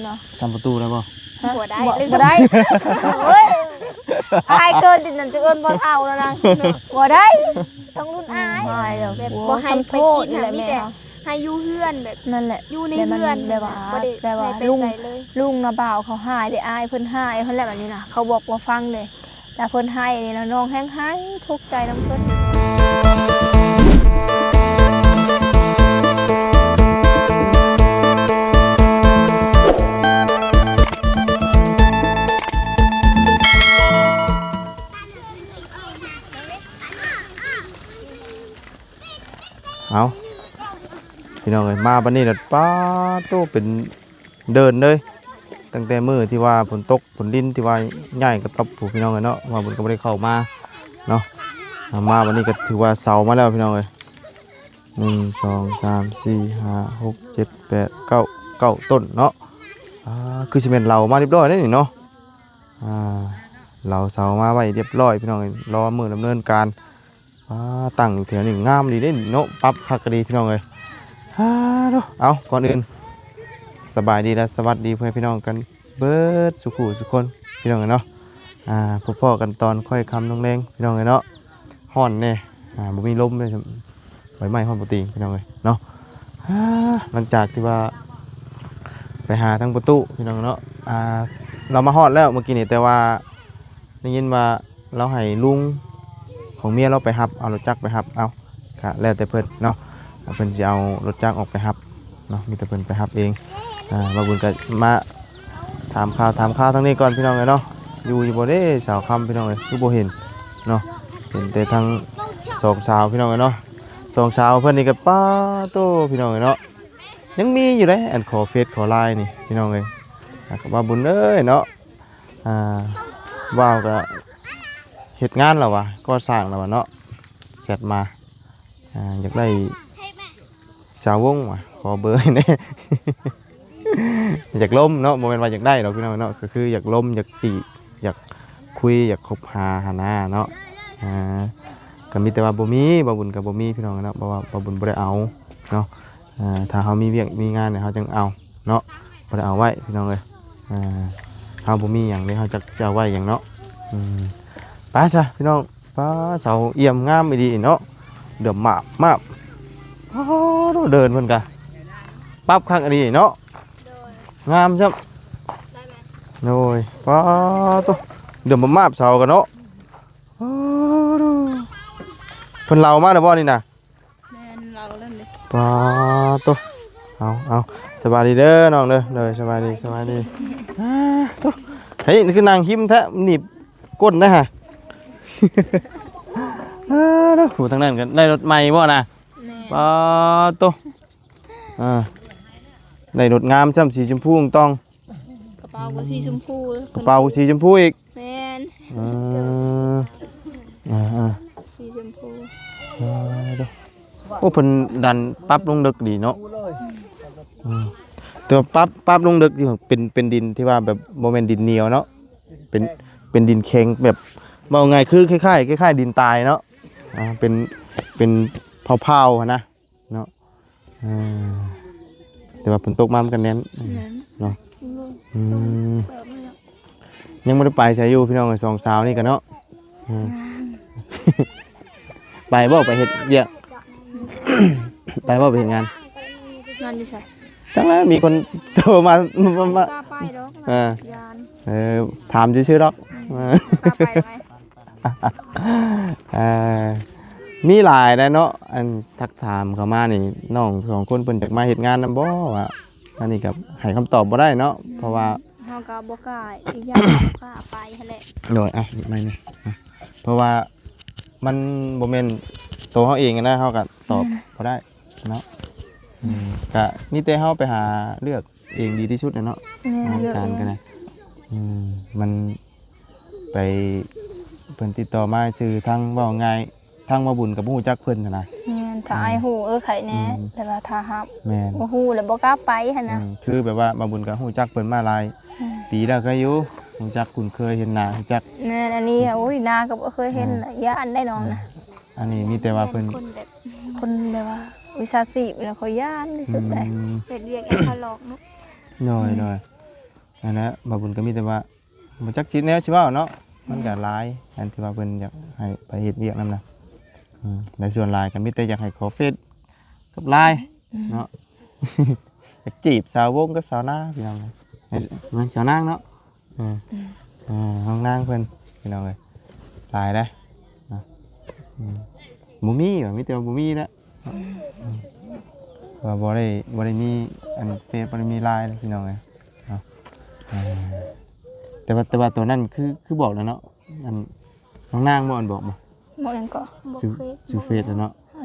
ເນາະ ສ້ຳປະຕູໄດ້ບໍ່? ຮະ? ບໍ່ໄດ້ ບໍ່ ເລີຍ ບໍ່ໄດ້ ໂອ້ຍ ອາຍເກີນ ຈັ່ງນັ້ນຈະເອີ້ນບໍ່ເຖົ້າແລ້ວນະ ບໍ່ໄດ້ ຕ້ອງລຸ້ນອາຍ ອາຍແລ້ວ ແບບ ໂອ້ ບໍ່ໃຫ້ໄປກິນ ສ່ຳໂທດນີ້ແຫຼະ ນະ ມີແຕ່ ແມ່ເຮົາ ໃຫ້ຢູ່ເຮືອນແບບ ນັ້ນແຫຼະ ຢູ່ໃນເຮືອນ ແບບວ່າ ນະ ບໍ່ໄດ້ ແບບວ່າ ໃຫ້ໄປ ລຸງ ໃສ່ເລີຍ ລຸງນະບ່າວເຂົາຮ້າຍເດ້ ອາຍເພິ່ນຮ້າຍເພິ່ນແຫຼະ ແບບນີ້ນະ ເຂົາບອກບໍ່ຟັງເດ້ ແລ້ວເພິ່ນໄຫ້ນີ້ ແລ້ວນ້ອງແຮ່ງໄຫ້ ທຸກໃຈນຳເພິ່ນ. ເອົາ ພີ່ນ້ອງເອີຍ ມາບັດນີ້ລະ ປາດໂທ້ ເປັນ ເດີ່ນເລີຍ ຕັ້ງແຕ່ມື້ທີ່ວ່າຝົນຕົກຝົນລິນທີ່ວ່າຍ້າຍກະຕອບພຸ້ນ ພີ່ນ້ອງເອີຍເນາະ ວ່າບຸນກໍບໍ່ໄດ້ເຂົ້າມາເນາະ ມາວັນນີ້ກໍຖືວ່າເສົາມາແລ້ວ ພີ່ນ້ອງເອີຍ ໜຶ່ງ ສອງ ສາມ ສີ່ ຫ້າ ຫົກ ເຈັດ ແປດ ເກົ້າ ເກົ້າຕົ້ນເນາະ ອ່າ ຄືຊິແມ່ນເຫຼົາມາຮຽບຮ້ອຍແລ້ວນີ້ເນາະ ອ່າ ເຫຼົາເສົາມາໄວ້ຮຽບຮ້ອຍ ພີ່ນ້ອງເອີຍ ລໍມື້ດຳເນີນການ. ອ່າ ຕັ້ງຢູ່ແຖວນີ້ງາມດີເດ້ເນາະ ປັບຄັກກະດີພີ່ນ້ອງເອີຍ ອ່າ ເນາະ ເອົາ ກ່ອນອື່ນ ສະບາຍດີ ແລະ ສະຫວັດດີພໍ່ແມ່ພີ່ນ້ອງກັນເບິດສູ່ຜູ້ສູ່ຄົນ ພີ່ນ້ອງເອີຍເນາະ ອ່າ ພົບພໍ້ກັນຕອນຄ່ອຍຄ່ຳລົງແລງ ພີ່ນ້ອງເອີຍເນາະ ຮ້ອນແດ່ ອ່າ ບໍ່ມີລົມເລີຍ ໃບໄມ້ຮ້ອນບໍ່ຕີງ ພີ່ນ້ອງເອີຍເນາະ ອ່າ ຫຼັງຈາກທີ່ວ່າ ໄປຫາທາງປະຕູ ພີ່ນ້ອງເນາະ ອ່າ ລາວມາຮອດແລ້ວເມື່ອກີ້ນີ້ ແຕ່ວ່າ ໄດ້ຍິນວ່າລາວໃຫ້ລຸງຂອງເມຍລາວໄປຮັບ ເອົາລົດຈັກໄປຮັບ ເອົາ ກະແລ້ວແຕ່ເພິ່ນເນາະ ເພິ່ນຊິເອົາລົດຈັກອອກໄປຮັບເນາະ ມີແຕ່ເພິ່ນໄປຮັບເອງ ອ່າ ບ່າວບຸນກະມາຖາມຂ່າວ ຖາມຂ່າວທາງນີ້ກ່ອນ ພີ່ນ້ອງເອີຍເນາະ ຢູ່ຢູ່ບໍ່ເດ້ສາວຄຳ ພີ່ນ້ອງເອີຍ ຄືບໍ່ເຫັນເນາະ ເຫັນແຕ່ທາງສອງສາວ ພີ່ນ້ອງເອີຍເນາະ ສອງສາວເພິ່ນນີ້ກະ ປາໂທ້ ພີ່ນ້ອງເອີຍເນາະ ຍັງມີຢູ່ເດ້ ອັນຂໍເຟສຂໍລາຍນີ້ ພີ່ນ້ອງເອີຍ ກະວ່າບຸນເອີຍເນາະ ອ່າ ບ່າວກະເຮັດງານແລ້ວຫວາ ກໍ່ສ້າງແລ້ວຫວາເນາະ ແຊັດມາ ອ່າ ຢາກໄດ້ສາວວົງຫວາ ຂໍເບີໃຫ້ແດ່ ຢາກລົມເນາະ ບໍ່ແມ່ນວ່າຢາກໄດ້ດອກ ພີ່ນ້ອງເນາະ ກະຄືຢາກລົມ ຢາກຈີບ ຢາກຄຸຍ ຢາກຄົບຫາຫັ້ນນາເນາະ ອ່າ ກະມີແຕ່ວ່າບໍ່ມີ ບ່າວບຸນກະບໍ່ມີ ພີ່ນ້ອງເນາະ ເພາະວ່າບ່າວບຸນບໍ່ໄດ້ເອົາເນາະ ອ່າ ຖ້າເຮົາມີວຽກມີງານເຮົາຈັ່ງເອົາເນາະ ບໍ່ໄດ້ເອົາໄວ້ ພີ່ນ້ອງເອີຍ ອ່າ ເຮົາບໍ່ມີຫຍັງເດ້ ເຮົາຈັກຈະເອົາໄວ້ຫຍັງເນາະ ອືມ ໄປຊະ ພີ່ນ້ອງ ປາ ເສົາອ່ຽມງາມອີ່ຫຼີເນາະ ເດືອມມາບມາບ ໂອ້ ເດີ່ນເພິ່ນກະປັບຄັກອີ່ຫຼີເນາະ ໂດຍ ງາມຊ້ຳ ໂດຍ ປາໂທ້ ເດືອມມາບມາບເສົາກະເນາະ ໂອ້ ເພິ່ນເລົ່າມາແລ້ວບໍ່ນີ້ນະ? ແມ່ນ ເລົ່າແລ້ວເດ້ ປາໂທ້ ເອົາ ເອົາ ສະບາຍດີເດີນ້ອງເດີ ໂດຍ ສະບາຍດີ ສະບາຍດີ ອາໂທ້ ເຮີ້ຍ ຄືນັ່ງຫິມແທ້ ໜີບກົ້ນໄດ້ຫະ ອາໂທ້ ຜູ້ທາງນັ້ນກະໄດ້ລົດໃໝ່ບໍ່ນະ? ແມ່ນ ປາໂທ້ ອ່າ ໄດ້ລົດງາມຊ້ຳ ສີຊົມພູຕ່ອງ ກະເປົາກໍສີຊົມພູ ກະເປົາກໍສີຊົມພູອີກ ແມ່ນ ເອີ ອ່າໆ ສີຊົມພູ ເອີ ໂອ້ ເພິ່ນດັນປັບລົງເດິກດີເນາະ ອືມ ແຕ່ວ່າປັບ ປັບລົງເດິກຢູ່ ເປັນ ເປັນດິນທີ່ວ່າແບບບໍ່ແມ່ນດິນໜຽວເນາະ ເປັນ ເປັນດິນແຂງ ແບບເວົ້າງ່າຍຄືຄ້າຍໆ ຄ້າຍໆ ດິນຕາຍເນາະ ອ່າ ເປັນ ເປັນເຜົາໆຫັ້ນນະ ເນາະ ເອີ ແຕ່ວ່າຝົນຕົກມາມັນກະແໜ້ນ ແໜ້ນ ເນາະ ອືມ ຍັງບໍ່ໄດ້ໄປໃສຢູ່ພີ່ນ້ອງເອີຍ ສອງສາວນີ້ກະເນາະ ອືມ ໄປບໍ່ ໄປເຮັດວຽກ ໄປບໍ່ ໄປເຮັດງານ ງານຢູ່ໃສ ຈັກແລ້ວ ມີຄົນໂທມາ ມາ ບໍ່ກ້າໄປດອກ ເອີ ຢ້ານ ເອີ ຖາມຊື່ໆດອກ ອືມ ເອີ ບໍ່ກ້າໄປໄປ ເອີ ມີຫຼາຍແຫຼະເນາະ ອັນທັກຖາມເຂົ້າມານີ້ ນ້ອງສອງຄົນເພິ່ນຢາກມາເຮັດງານນຳບໍ່ ວ່າ ອັນນີ້ກະໃຫ້ຄຳຕອບບໍ່ໄດ້ເນາະ ເພາະວ່າ ເຮົາກະບໍ່ກ້າ ອີກຢ່າງກະບໍ່ກ້າໄປຫັ້ນແຫຼະ ໂດຍ ອ່ະ ນີ້ໄມ້ນີ້ ອ່ະ ເພາະວ່າມັນບໍ່ແມ່ນໂຕເຮົາເອງນະ ເຮົາກະຕອບ ແມ່ນ ບໍ່ໄດ້ເນາະ ອືມ ກະມີແຕ່ເຮົາໄປຫາເລືອກ ເອງດີທີ່ສຸດແຫຼະເນາະ ແມ່ນ ງານການກະໄດ້ ອືມ ມັນໄປ ເພິ່ນຕິດຕໍ່ມາຊື່ ທາງເວົ້າງ່າຍ ທາງເວົ້າບຸນກະບໍ່ຮູ້ຈັກເພິ່ນຫັ້ນນະ ແມ່ນ ຖ້າ ອືມ ອ້າຍຮູ້ ເອີ ໃຜແນ່ ອືມ ແຕ່ວ່າຖ້າຫາກ ແມ່ນ ບໍ່ຮູ້ແລ້ວບໍ່ກ້າໄປຫັ້ນນະ ອືມ ຄືແບບວ່າເວົ້າບຸນກະຮູ້ຈັກເພິ່ນມາຫຼາຍ ອືມ ປີແລ້ວ ເຄີຍຢູ່ ຮູ້ຈັກຄຸ້ນເຄີຍ ເຫັນໜ້າ ຮູ້ຈັກ ແມ່ນ ອັນນີ້ ໂອ້ຍ ໜ້າກະບໍ່ເຄີຍເຫັນ ອືມ ຢ້ານໄດ໋ນ້ອງນະ ອືມ ອັນນີ້ມີແຕ່ວ່າເພິ່ນ ຄົນແບບ ຄົນແບບວ່າວິຊາຊີບແລ້ວ ເຂົາຢ້ານທີ່ສຸດໄດ໋ ອືມ ເຮັດວຽກແອບທະລອກເນາະ ໂດຍ ໂດຍ ນັ້ນແຫຼະ ບ່າວບຸນກໍມີແຕ່ວ່າບໍ່ຈັກຊິແນວຊິເວົ້າເນາະ ມັນກໍຫຼາຍອັນທີ່ວ່າເພິ່ນຢາກໃຫ້ໄປເຮັດວຽກນຳນະ ອືມ ແລະສ່ວນຫຼາຍກໍມີແຕ່ຢາກໃຫ້ຂໍເຟສກັບລາຍເນາະ ຢາກຈີບສາວວົງກັບສາວນາ ພີ່ນ້ອງເອີຍ ແມ່ນສາວນາງເນາະ ເອີ ເອີ ນ້ອງນາງເພິ່ນ ພີ່ນ້ອງເອີຍ ຫຼາຍເດ້ເນາະ ອືມ ບໍ່ມີຫວາ ມີແຕ່ວ່າບໍ່ມີແຫຼະ ວ່າບໍ່ໄດ້ ບໍ່ໄດ້ມີອັນເຟສ ບໍ່ໄດ້ມີລາຍ ພີ່ນ້ອງເອີຍເນາະ ເອີ ແຕ່ວ່າ ແຕ່ວ່າຕອນນັ້ນຄື ຄືບອກແລ້ວເນາະ ອັນ ນ້ອງນາງບໍ່ ອັນບອກບໍ່? ບອກຫຍັງເກາະ? ຊື່ ຊື່ເຟສແລ້ວເນາະ ເອີ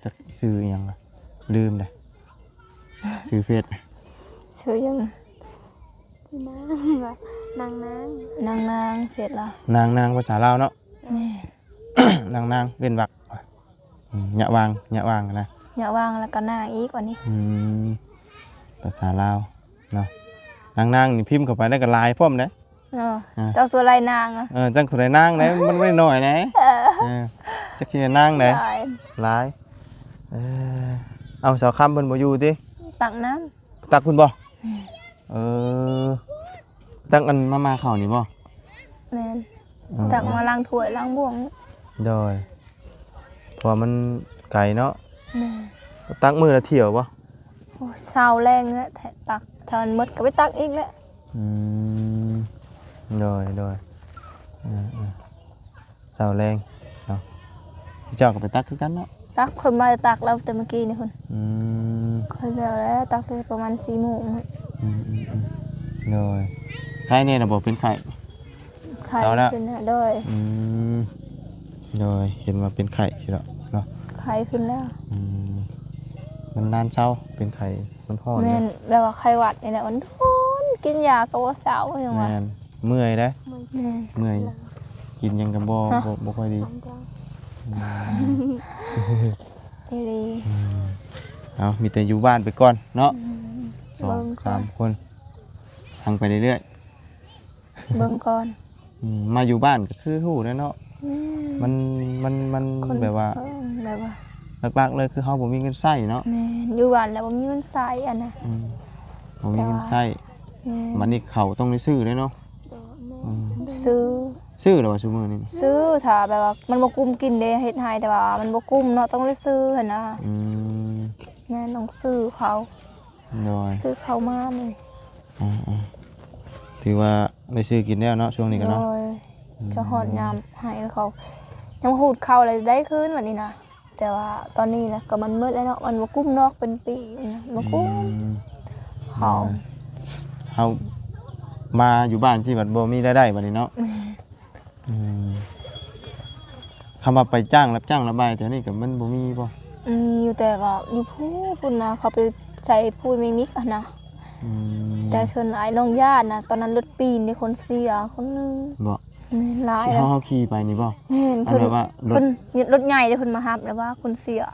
ຈັກຊື່ອີ່ຫຍັງລະ ລືມເດ້ ຊື່ເຟສ ຊື່ຫຍັງ? ນາງວ່າ ນາງນາງ ນາງນາງ ເຟສລາວ ນາງນາງ ພາສາລາວເນາະ ແມ່ນ ນາງນາງ ເວັ້ນວາງ ອືມ ຍະວາງ ຍະວາງນະ ຍະວາງ ແລ້ວກໍນາງອີກ ອັນນີ້ ອືມ ພາສາລາວເນາະ ນາງນາງນີ້ພິມເຂົ້າໄປແລ້ວກໍຫຼາຍພ້ອມເດ້ ເນາະ ອ່າ ຈັກຕົວໃດນາງອະ ເອີ ຈັກຕົວໃດນາງເດ້ ມັນບໍ່ໄດ້ໜ້ອຍເດ້ ເອີ ເອີ ຈັກຊິໄດ້ນາງເດ້ ຫຼາຍ ຫຼາຍ ເອີ ເອົາ ສາວຄຳເພິ່ນບໍ່ຢູ່ຕິ? ຕັກນ້ຳ ຕັກພຸ້ນບໍ່? ແມ່ນ ເອີ ຕັກອັນມາມ່າເຂົ້ານີ້ບໍ່? ແມ່ນ ເອີ ຕັກມາລ້າງຖ້ວຍລ້າງບ່ວງ ໂດຍ ເພາະວ່າມັນໄກເນາະ ແມ່ນ ຕັກມື້ລະຖ້ຽວບໍ່? ໂອ້ຍ ເຊົ້າແລງແຫຼະ ແທະຕັກ ຖ້າມັນໝົດກໍໄປຕັກອີກແຫຼະ ອືມ ໂດຍ ໂດຍ ເອີ ເອີ ເຊົ້າແລງເນາະ ເຈົ້າກໍໄປຕັກຄືກັນເນາະ ຕັກ ຂ້ອຍມາຕັກແລ້ວແຕ່ມື້ກີ້ນີ້ພຸ້ນ ອືມ ຂ້ອຍແລ້ວແຫຼະ ຕັກແຕ່ປະມານສີ່ໂມງ ອືມ ອືມ ອືມ ໂດຍ ໄຄແດ່ລະບໍ່ ເປັນໄຂ້? ໄຂ້ ເຊົາແລ້ວ ຂຶ້ນແລ້ວ ໂດຍ ອືມ ໂດຍ ເຫັນວ່າເປັນໄຂ້ຊິດອກເນາະ ໄຂ້ຂຶ້ນແລ້ວ ອືມ ມັນນານເຊົາ ເປັນໄຂ້ ມັນຮ້ອນ ແມ່ນ ແບບວ່າໄຂ້ຫວັດນີ້ແຫຼະ ມັນທົນ ກິນຢາກໍບໍ່ເຊົາຫຍັງວ່າ ແມ່ນ ເມື່ອຍເດ້ ແມ່ນ ເມື່ອຍ ກິນຫຍັງກໍບໍ່ ບໍ່ ບໍ່ຄ່ອຍດີ ອືມ ອີ່ຫຼີ ອືມ ເອົາ ມີແຕ່ຢູ່ບ້ານໄປກ່ອນເນາະ ອືມ ສອງສາມຄົນ ທາງໄປເລື້ອຍໆ ເບິ່ງກ່ອນ ອືມ ມາຢູ່ບ້ານກໍຄືຮູ້ແລ້ວເນາະ ອືມ ມັນ ມັນ ມັນ ຄົນ ແບບວ່າ ເອີ ແບບວ່າ ຫຼັກໆເລີຍຄືເຮົາບໍ່ມີເງິນໃຊ້ເນາະ ແມ່ນ ຢູ່ບ້ານແລ້ວບໍ່ມີເງິນໃຊ້ຫັ້ນນະ ອືມ ບໍ່ມີເງິນໃຊ້ ແມ່ນ ບັດນີ້ເຂົ້າຕ້ອງໄດ້ຊື້ເດ້ເນາະ ອືມ ຊື້ ຊື້ແລ້ວວ່າຊຸມື້ນີ້ ຊື້ ຖ້າແບບວ່າມັນບໍ່ກຸ້ມກິນເດ້ ເຮັດໄຮ່ ແຕ່ວ່າມັນບໍ່ກຸ້ມເນາະ ຕ້ອງໄດ້ຊື້ຫັ້ນນະ ອືມ ແມ່ນ ຕ້ອງຊື້ເຂົ້າ ໂດຍ ຊື້ເຂົ້າມານີ້ ອືມໆ ຖືວ່າໄດ້ຊື້ກິນແລ້ວເນາະ ຊ່ວງນີ້ກໍເນາະ ໂດຍ ອືມ ຈະຮອດຍາມໃຫ້ເຂົາ ຍັງຂູດເຂົ້າແລ້ວໄດ້ຄືນບັດນີ້ນະ ແຕ່ວ່າຕອນນີ້ນະກໍມັນໝົດແລ້ວເນາະ ມັນບໍ່ກຸ້ມນອກເປັນປີນະ ບໍ່ກຸ້ມ ອືມ ເຂົ້າ ໂດຍ ເຮົາມາຢູ່ບ້ານຊິບັດບໍ່ມີລາຍໄດ້ບັດນີ້ເນາະ ອືມ ຄຳວ່າໄປຈ້າງ ຮັບຈ້າງລະບາຍແຖວນີ້ກໍມັນບໍ່ມີບໍ່? ມີຢູ່ ແຕ່ວ່າຢູ່ພູ້ນພຸ້ນນະ ເຂົາໄປໃສ່ປຸ໋ຍເມມິກຫັ້ນນະ ອືມ ແຕ່ສ່ວນຫຼາຍນ້ອງຢ້ານນະ ຕອນນັ້ນລົດປີນເດ້ ຄົນເສຍຄົນໜຶ່ງ ບໍ່? ແມ່ນ ຫຼາຍ ທີ່ເຮົາ ເຮົາຂີ່ໄປນີ້ບໍ່? ແມ່ນ ອັນ ເພິ່ນ ແບບວ່າລົດ ເພິ່ນ ລົດໃຫຍ່ເດ້ ເພິ່ນມາຮັບ ແລ້ວວ່າຄົນເສຍ ອໍ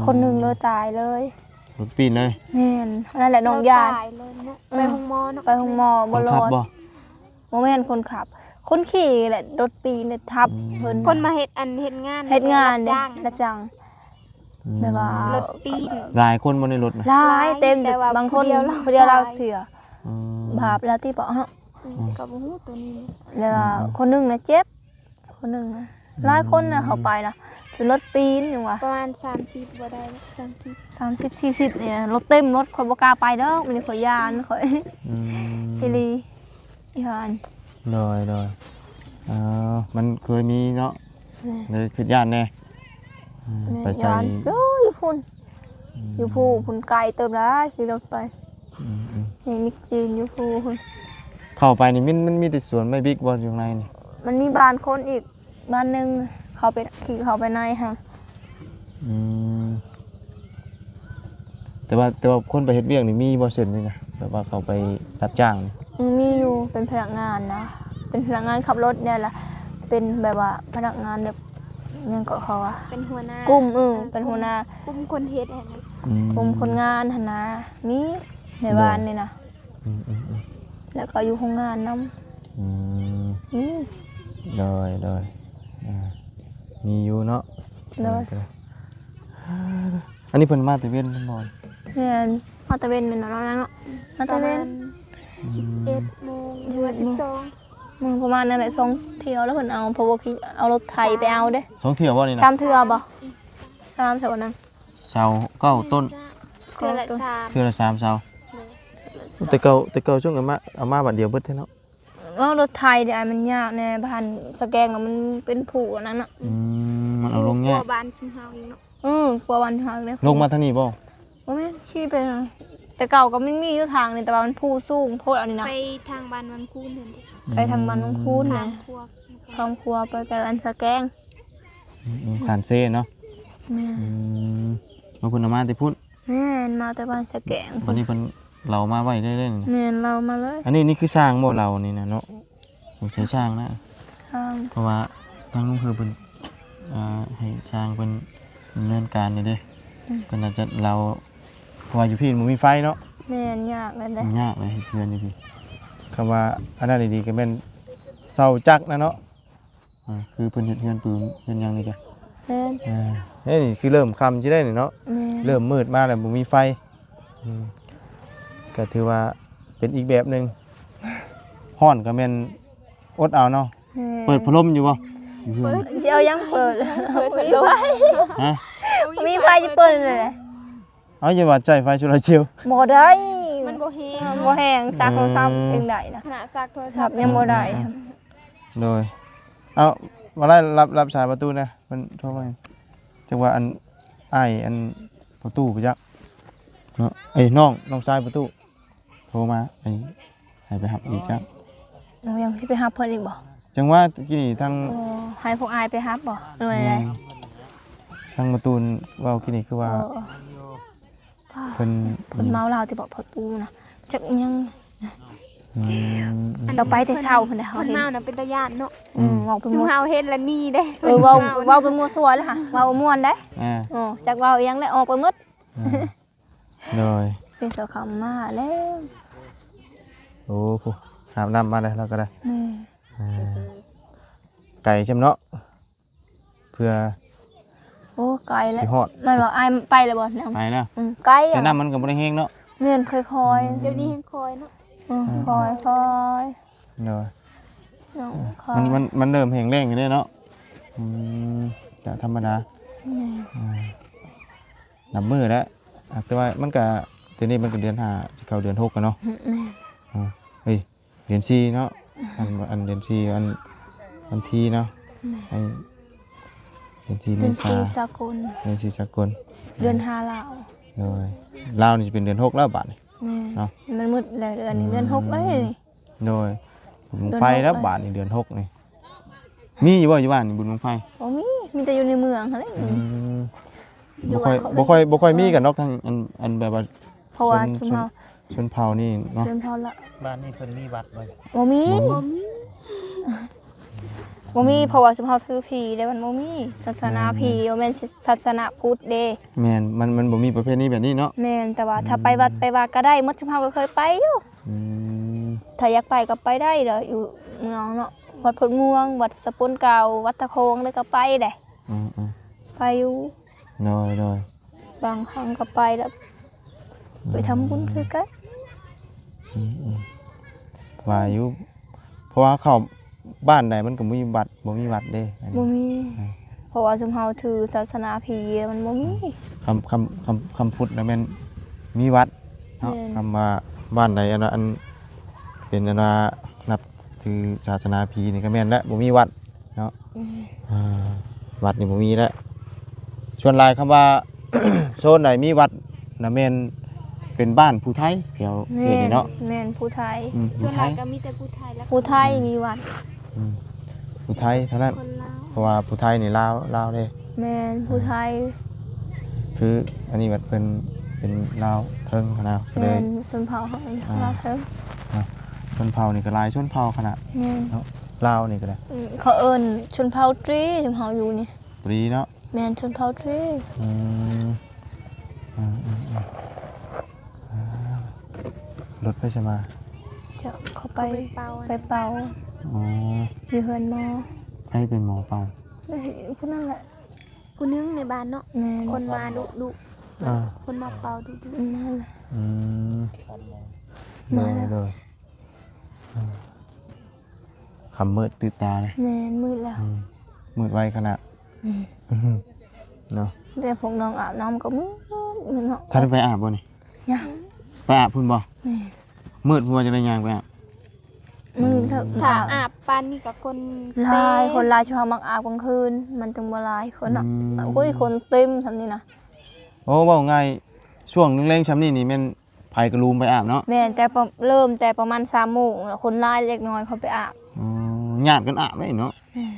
ຄົນໜຶ່ງເລີຍ ຕາຍເລີຍ ລົດປີນເລີຍ ແມ່ນ ອັນນັ້ນແຫຼະນ້ອງຢ້ານ ຕາຍເລີຍເນາະ ເອີ ໄປໂຮງໝໍເນາະ ໄປໂຮງໝໍບໍ່ລອດ ຄົນຂັບບໍ່? ບໍ່ແມ່ນຄົນຂັບ ຄົນຂີ່ແຫຼະ ລົດປີນທັບ ອືມ ເພິ່ນ ຄົນມາເຮັດອັນ ເຮັດງານ ເຮັດງານ ຮັບຈ້າງ ຮັບຈ້າງ ອືມ ແບບວ່າ ລົດປີນ ຫຼາຍຄົນບໍ່ໃນລົດນະ? ຫຼາຍ ຫຼາຍ ເຕັມ ແຕ່ວ່າບາງຄົນ ຜູ້ດຽວລາວ ຜູ້ດຽວລາວເສຍ ອືມ ບາບລາວຕິເບາະເນາະ ອືມ ອືມ ກໍບໍ່ຮູ້ຕົວນີ້ ແລ້ວ ອືມ ຄົນໜຶ່ງນະເຈັບ ຄົນໜຶ່ງນະ ອືມ ຫຼາຍຄົນນະ ເຂົ້າໄປນະ ຈົນລົດປີນຫຍັງວ່າ ປະມານສາມສິບບໍ່ໄດ້ ສາມສິບ ສາມສິບ ສີ່ສິບນີ້ ລົດເຕັມລົດ ຂ້ອຍບໍ່ກ້າໄປດອກ ມື້ນີ້ຂ້ອຍຢ້ານ ຂ້ອຍ ອືມ ອີ່ຫຼີ ຢ້ານ ໂດຍ ໂດຍ ເອີ ມັນເຄີຍມີເນາະ ແມ່ນ ເລີຍຄິດຢ້ານແດ່ ອືມ ແມ່ນ ໄປໃສ ຢ້ານ ໂອ້ຍ ຢູ່ພຸ້ນ ອືມ ຢູ່ພູ້ນພຸ້ນ ໄກເຕີບຫຼາຍ ຂີ່ລົດໄປ ອືມໆ ເຫັນມິດຈີນຢູ່ພູ້ນພຸ້ນ ເຂົ້າໄປນີ້ມັນ ມັນມີແຕ່ສວນໄມ້ບິກບໍ່ ຢູ່ຂ້າງໃນນີ້? ມັນມີບ້ານຄົນອີກ ບ້ານໜຶ່ງ ເຂົ້າໄປ ຂີ່ເຂົ້າໄປໃນຫັ້ນ ອືມ ແຕ່ວ່າ ແຕ່ວ່າຄົນໄປເຮັດວຽກນີ້ມີບໍ່ເສັ້ນນີ້ນະ ແບບວ່າເຂົາໄປຮັບຈ້າງນີ້? ອືມ ມີຢູ່ ເປັນພະນັກງານນະ ເປັນພະນັກງານຂັບລົດນີ້ລະ ເປັນແບບວ່າພະນັກງານແບບ ຫຍັງເກາະເຂົາວ່າ ເປັນຫົວໜ້າ ກຸ່ມ ເອີ ເປັນຫົວໜ້າ ກຸ່ມຄົນເຮັດຫັ້ນນະ ອືມ ກຸ່ມຄົນງານຫັ້ນນະ ມີໃນບ້ານນີ້ນະ ອືມໆໆ ແລ້ວກໍຢູ່ໂຮງງານນຳ ອືມ ອືມ ໂດຍ ໂດຍ ອ່າ ມີຢູ່ເນາະ ໂດຍ ອັນນີ້ເພິ່ນມາແຕ່ເວັນແມ່ນບໍ່? ແມ່ນ ມາແຕ່ເວັນແມ່ນບໍ່ເນາະ ມາແຕ່ເວັນ ປະມານ ສິບເອັດໂມງ ຫຼືວ່າສິບສອງໂມງ ປະມານນັ້ນແຫຼະ. ສອງເທື່ອແລ້ວເພິ່ນເອົາ ເພາະວ່າຂີ່ ເອົາລົດໄຖໄປເອົາເດ້. ສອງເທື່ອບໍ່ນີ້ນະ? ສາມເທື່ອບໍ່? ສາມເທື່ອນະ. ເສົາເກົ້າຕົ້ນ ເທື່ອລະສາມ ເທື່ອລະສາມເສົາ. ໂດຍ ແຕ່ເກົ່າ ແຕ່ເກົ່າຊ່ວງເອົາມາ ເອົາມາບາດດຽວເບິດແທ້ເນາະ. ເວົ້າລົດໄຖເດ້ ອ້າຍ ມັນຍາກແດ່ ບ້ານສະແກງນະ ມັນເປັນພູອັນນັ້ນນະ. ອືມ ມັນເອົາລົງຍາກ ກວ່າບ້ານຊຸມເຮົາອີກເນາະ. ເອີ ກວ່າບ້ານເຮົາເດ້. ລົງມາທາງນີ້ບໍ່? ບໍ່ແມ່ນ ຂີ່ໄປ ແຕ່ເກົ່າກໍມັນມີຢູ່ທາງນີ້ ແຕ່ວ່າມັນພູສູງໂພດອັນນີ້ນະ. ໄປທາງບ້ານວັງຄູນຫັ້ນເດ້. ໄປທາງບ້ານວັງຄູນນະ ຂ້າມຂົວ ຂ້າມຂົວໄປ ໄປບ້ານສະແກງ. ອືມ ຂ້າມເຊເນາະ. ແມ່ນ. ອືມ ເອົາ ເພິ່ນເອົາມາແຕ່ພຸ້ນ. ແມ່ນ ມາແຕ່ບ້ານສະແກງ ບັດນີ້ເພິ່ນເລົ່າມາໄວ້ເລີຍເດ້. ແມ່ນ ເລົ່າມາເລີຍ. ອັນນີ້ ນີ້ຄືຊ່າງບໍ່ ເລົ່ານີ້ນະເນາະ? ສົງໄສຊ່າງນະ. ຊ່າງ ເພາະວ່າທາງລຸງເຮີເພິ່ນ ເອີ ໃຫ້ຊ່າງເພິ່ນດຳເນີນການຢູ່ເດ້. ອືມ ເພິ່ນອາດຈະເລົ່າ ເພາະວ່າຢູ່ພີ້ມັນບໍ່ມີໄຟເນາະ. ແມ່ນ ຍາກແລ້ວເດ້ ຍາກເລີຍເຮັດເຮືອນຢູ່ພີ້. ຄຳວ່າອັນນັ້ນດີໆ ກໍແມ່ນເສົາຈັກນະເນາະ. ອ່າ ຄືເພິ່ນເຮັດເຮືອນປູນເຮືອນຫຍັງນີ້ກະ ແມ່ນ ອ່າ ເອີ ນີ້ຄືເລີ່ມຄ່ຳຊິໄດ້ນີ້ເນາະ. ແມ່ນ ເລີ່ມມືດມາແລ້ວບໍ່ມີໄຟ. ອືມ ກະຖືວ່າເປັນອີກແບບໜຶ່ງ. ຮ້ອນກະແມ່ນອົດເອົາເນາະ. ແມ່ນ ເປີດພັດລົມຢູ່ບໍ່? ຢູ່ເຮືອນ ຊິເອົາຫຍັງເປີດ? ເປີດພັດລົມ. ຮະ? ມີໄຟຊິເປີດແນວໃດ? ເອົາ ຢ່າວ່າໃຊ້ໄຟໂຊລາເຊວ ບໍ່ໄດ້ ມັນບໍ່ແຮງ ບໍ່ແຮງ ສາກໂທລະສັບ ອືມ ຈັ່ງໃດນະ ຂະໜາດສາກໂທລະສັບ ສາກຍັງບໍ່ໄດ້. ອືມ ໂດຍ ເອົາ ມາໄລ່ ຮັບ ຮັບສາຍປະຕູນະ ເພິ່ນໂທມາ. ຈັກວ່າອັນ ອ້າຍ ອັນ ປະຕູໄປຈັກເນາະ. ເອີຍ ນ້ອງ ນ້ອງຊາຍປະຕູ ໂທມາ ໃຫ້ ໃຫ້ໄປຮັບອີກຈັກ. ໂອ້ ຍັງຊິໄປຮັບເພິ່ນອີກບໍ່? ຈັ່ງວ່າກີ້ນີ້ທາງ ໂອ້ ໃຫ້ພວກອ້າຍໄປຮັບບໍ່ ຫຼືວ່າໃດ? ແມ່ນ ທາງປະຕູເວົ້າກີ້ນີ້ຄືວ່າ ໂອ້ ເພິ່ນ ເພິ່ນເມົາລາວຕິເບາະ ປະຕູນະ ຈັກອີ່ຫຍັງ. ອືມ ລາວໄປແຕ່ເຊົ້າພຸ້ນແຫຼະ ເຮົາເຫັນ ເພິ່ນເມົານະ ເປັນຕາຢ້ານເນາະ. ອືມ ອືມ ເວົ້າໄປມົ້ວ ຊຸມເຮົາເຫັນລະໜີເດ້ ເອີ ເວົ້າ ເວົ້າໄປມົ້ວຊົ່ວແລ້ວຫະ ເວົ້າມ່ວນໄດ໋. ອ່າ ເອີ ຈັກເວົ້າອີ່ຫຍັງແຫຼະ ອອກໄປໝົດ. ອ່າ ໂດຍ ເປັນສາວຄຳມາແລ້ວ. ໂອ້ ຜູ້ຫາບນ້ຳມາແລ້ວ ລາວກໍໄດ້. ແມ່ນ ອ່າ ໄກຊ່ຳເນາະ ເພື່ອ ໂອ້ ໄກແລ້ວ ຊິຮອດ. ແມ່ນບໍ່? ອ້າຍໄປແລ້ວບໍ່? ໄປແລ້ວ. ອືມ ໄກ ແຕ່ນ້ຳມັນກໍບໍ່ໄດ້ແຮງເນາະ. ແມ່ນ ຄ່ອຍໆ. ອືມ ດຽວນີ້ແຮງຄ່ອຍເນາະ. ອືມ ອ່າ ຄ່ອຍໆ. ໂດຍ ນ້ອງ ມັນ ມັນ ມັນເລີ່ມແຫ້ງແລ້ງຢູ່ເດ້ເນາະ. ອືມ ຈະທຳມະດາ. ແມ່ນ ອ່າ ນັບມື້ແລ້ວ ອ່າ ແຕ່ວ່າມັນກະ ດຽວນີ້ມັນກະເດືອນຫ້າ ຊິເຂົ້າເດືອນຫົກແລ້ວເນາະ. ແມ່ນ ອ່າ ເອີຍ ເດືອນສີ່ເນາະ. ອັນ ອັນເດືອນສີ່ ອັນ ວັນທີເນາະ. ແມ່ນ ອັນເດືອນສີ່ ເມ ເດືອນສີ່ສາ ສາກົນ ເດືອນສີ່ສາກົນ ເດືອນຫ້າລາວ. ໂດຍ ລາວນີ້ຊິເປັນເດືອນຫົກແລ້ວບາດນີ້. ແມ່ນ ເນາະ ມັນໝົດແລ້ວ ເດືອນນີ້ ອືມ ເດືອນຫົກແລ້ວນີ້. ໂດຍ ບຸນບັ້ງໄຟແລ້ວບາດນີ້ ເດືອນຫົກນີ້. ມີຢູ່ບໍ່ຢູ່ບ້ານນີ້ ບຸນບັ້ງໄຟ? ບໍ່ມີ ມີແຕ່ຢູ່ໃນເມືອງຫັ້ນແຫຼະ. ອືມ ຢູ່ ບໍ່ຄ່ອຍ ບໍ່ຄ່ອຍ ບໍ່ຄ່ອຍມີກັນດອກ ທາງອັນ ອັນແບບວ່າ ເພາະວ່າ ຊົນ ຊົນເຜົ່າ ຊົນ ຊົນເຜົ່ານີ້ເນາະ. ຊົນເຜົ່າລາວ ບ້ານນີ້ເພິ່ນມີວັດບໍ່? ບໍ່ມີ ບໍ່ມີ ບໍ່ມີ ເພາະວ່າຊຸມເຮົາຖືຜີເດ້ ມັນບໍ່ມີສາສະໜາຜີ. ອືມ ບໍ່ແມ່ນສາສະໜາພຸດເດ້. ແມ່ນ ມັນ ມັນບໍ່ມີປະເພນີແບບນີ້ເນາະ. ແມ່ນ ແຕ່ວ່າ ອືມ ຖ້າໄປວັດໄປວາກໍໄດ້ໝົດ ຊຸມເຮົາກໍເຄີຍໄປຢູ່. ອືມ ຖ້າຢາກໄປກໍໄປໄດ້ເດ້ ຢູ່ເມືອງເນາະ ວັດໂພດມ່ວງ ວັດສະປົນເກົ່າ ວັດຕະໂຄງ ແລ້ວກໍໄປໄດ້. ອືມໆ ໄປຢູ່. ໂດຍ ໂດຍ ບາງຄັ້ງກໍໄປແລ້ວ ອືມ ໄປທຳບຸນຄືກັນ. ອືມໆ ວ່າຢູ່ ເພາະວ່າເຂົ້າບ້ານໃດມັນກໍມີວັດ ບໍ່ມີວັດເດ້ ອັນນີ້ ບໍ່ມີ. ອ່າ ເພາະວ່າຊຸມເຮົາຖືສາສະໜາຜີ ມັນບໍ່ມີ. ອືມ ຄຳ ຄຳ ຄຳ ຄຳພຸດນະແມ່ນມີວັດເນາະ. ແມ່ນ ຄຳວ່າບ້ານໃດ ອັນວ່າ ອັນເປັນ ອັນວ່ານັບຖືສາສະໜາຜີນີ້ກໍແມ່ນແຫຼະ ບໍ່ມີວັດ. ເນາະ. ອືມ ອ່າ ວັດນີ້ບໍ່ມີແລ້ວ. ສ່ວນຫຼາຍຄຳວ່າ ໂຊນໃດມີວັດນະແມ່ນເປັນບ້ານຜູ້ໄທແຖວເຂດນີ້ເນາະ. ແມ່ນ ແມ່ນຜູ້ໄທ. ອືມ ສ່ວນຫຼາຍກໍມີແຕ່ຜູ້ໄທແລ້ວ ຜູ້ໄທ ອືມ ມີວັດ. ອືມ ຜູ້ໄທເທົ່ານັ້ນ ຄົນລາວ ເພາະວ່າຜູ້ໄທນີ້ລາວ ລາວເດ້. ແມ່ນ ອືມ ຜູ້ໄທ. ຄືອັນນີ້ບັດເພິ່ນເປັນລາວເທິງຫັ້ນນະ ກໍເລີຍ ແມ່ນ ຊົນເຜົ່າເຮົາ ອ່າ ລາວເທິງເນາະ. ຊົນເຜົ່ານີ້ກໍຫຼາຍຊົນເຜົ່າຂະໜາດ. ແມ່ນ ເນາະ. ລາວນີ້ກໍໄດ້ ອືມ ເຂົາເອີ້ນຊົນເຜົ່າຕຣີ ຊຸມເຮົາຢູ່ນີ້ ຕຣີເນາະ. ແມ່ນ ຊົນເຜົ່າຕຣີ. ອືມ ອືມ ອືມ ອືມ ອ່າ ລົດໄປໃສມາ? ເຈົ້າ ເຂົາໄປ ໄປເປົ່າ ໄປເປົ່າ. ອໍ ຢູ່ເຮືອນໝໍ. ໃຜເປັນໝໍເປົ່າ? ເອີ ຜູ້ນັ້ນແຫຼະ ຜູ້ໜຶ່ງໃນບ້ານເນາະ. ແມ່ນ ຄົນມາດຸໆ. ອ່າ ຄົນມາເປົ່າດຸໆ. ອືມ ນັ້ນແຫຼະ. ອືມ ມາແລ້ວ ໂດຍ ໂດຍ. ຄ່ຳມືດຕື່ນຕາເລີຍ. ແມ່ນ ມືດແລ້ວ. ອືມ ມືດໄວຂະໜາດ. ອືມ ເນາະ ແຕ່ພວກນ້ອງອາບນ້ຳກໍມືດເນາະ. ທ່ານໄປອາບບໍ່ນີ້? ຍັງ. ໄປອາບພຸ້ນບໍ່? ແມ່ນ. ມືດພຸ້ນວ່າຈະໄດ້ຍ່າງໄປອາບ? ມືດເຖາະ. ອືມ ຖ້າອາບປານນີ້ກໍຄົນຫຼາຍ ເຕັມ ຄົນຫຼາຍ. ເຮົາມັກອາບກາງຄືນ ມັນຈຶ່ງບໍ່ຫຼາຍຄົນເນາະ. ອືມ ໂອ້ຍ ຄົນເຕັມຊ່ຳນີ້ນະ. ໂອ້ ເວົ້າງ່າຍ ຊ່ວງແລງໆຊ່ຳນີ້ນີ້ແມ່ນ ໃຜກໍລຸມໄປອາບເນາະ. ແມ່ນ ແຕ່ປະ ເລີ່ມແຕ່ປະມານສາມໂມງ ຄົນຫຼາຍເລັກນ້ອຍເຂົາໄປອາບ. ອໍ ຍາດກັນອາບເລີຍເນາະ. ແມ່ນ.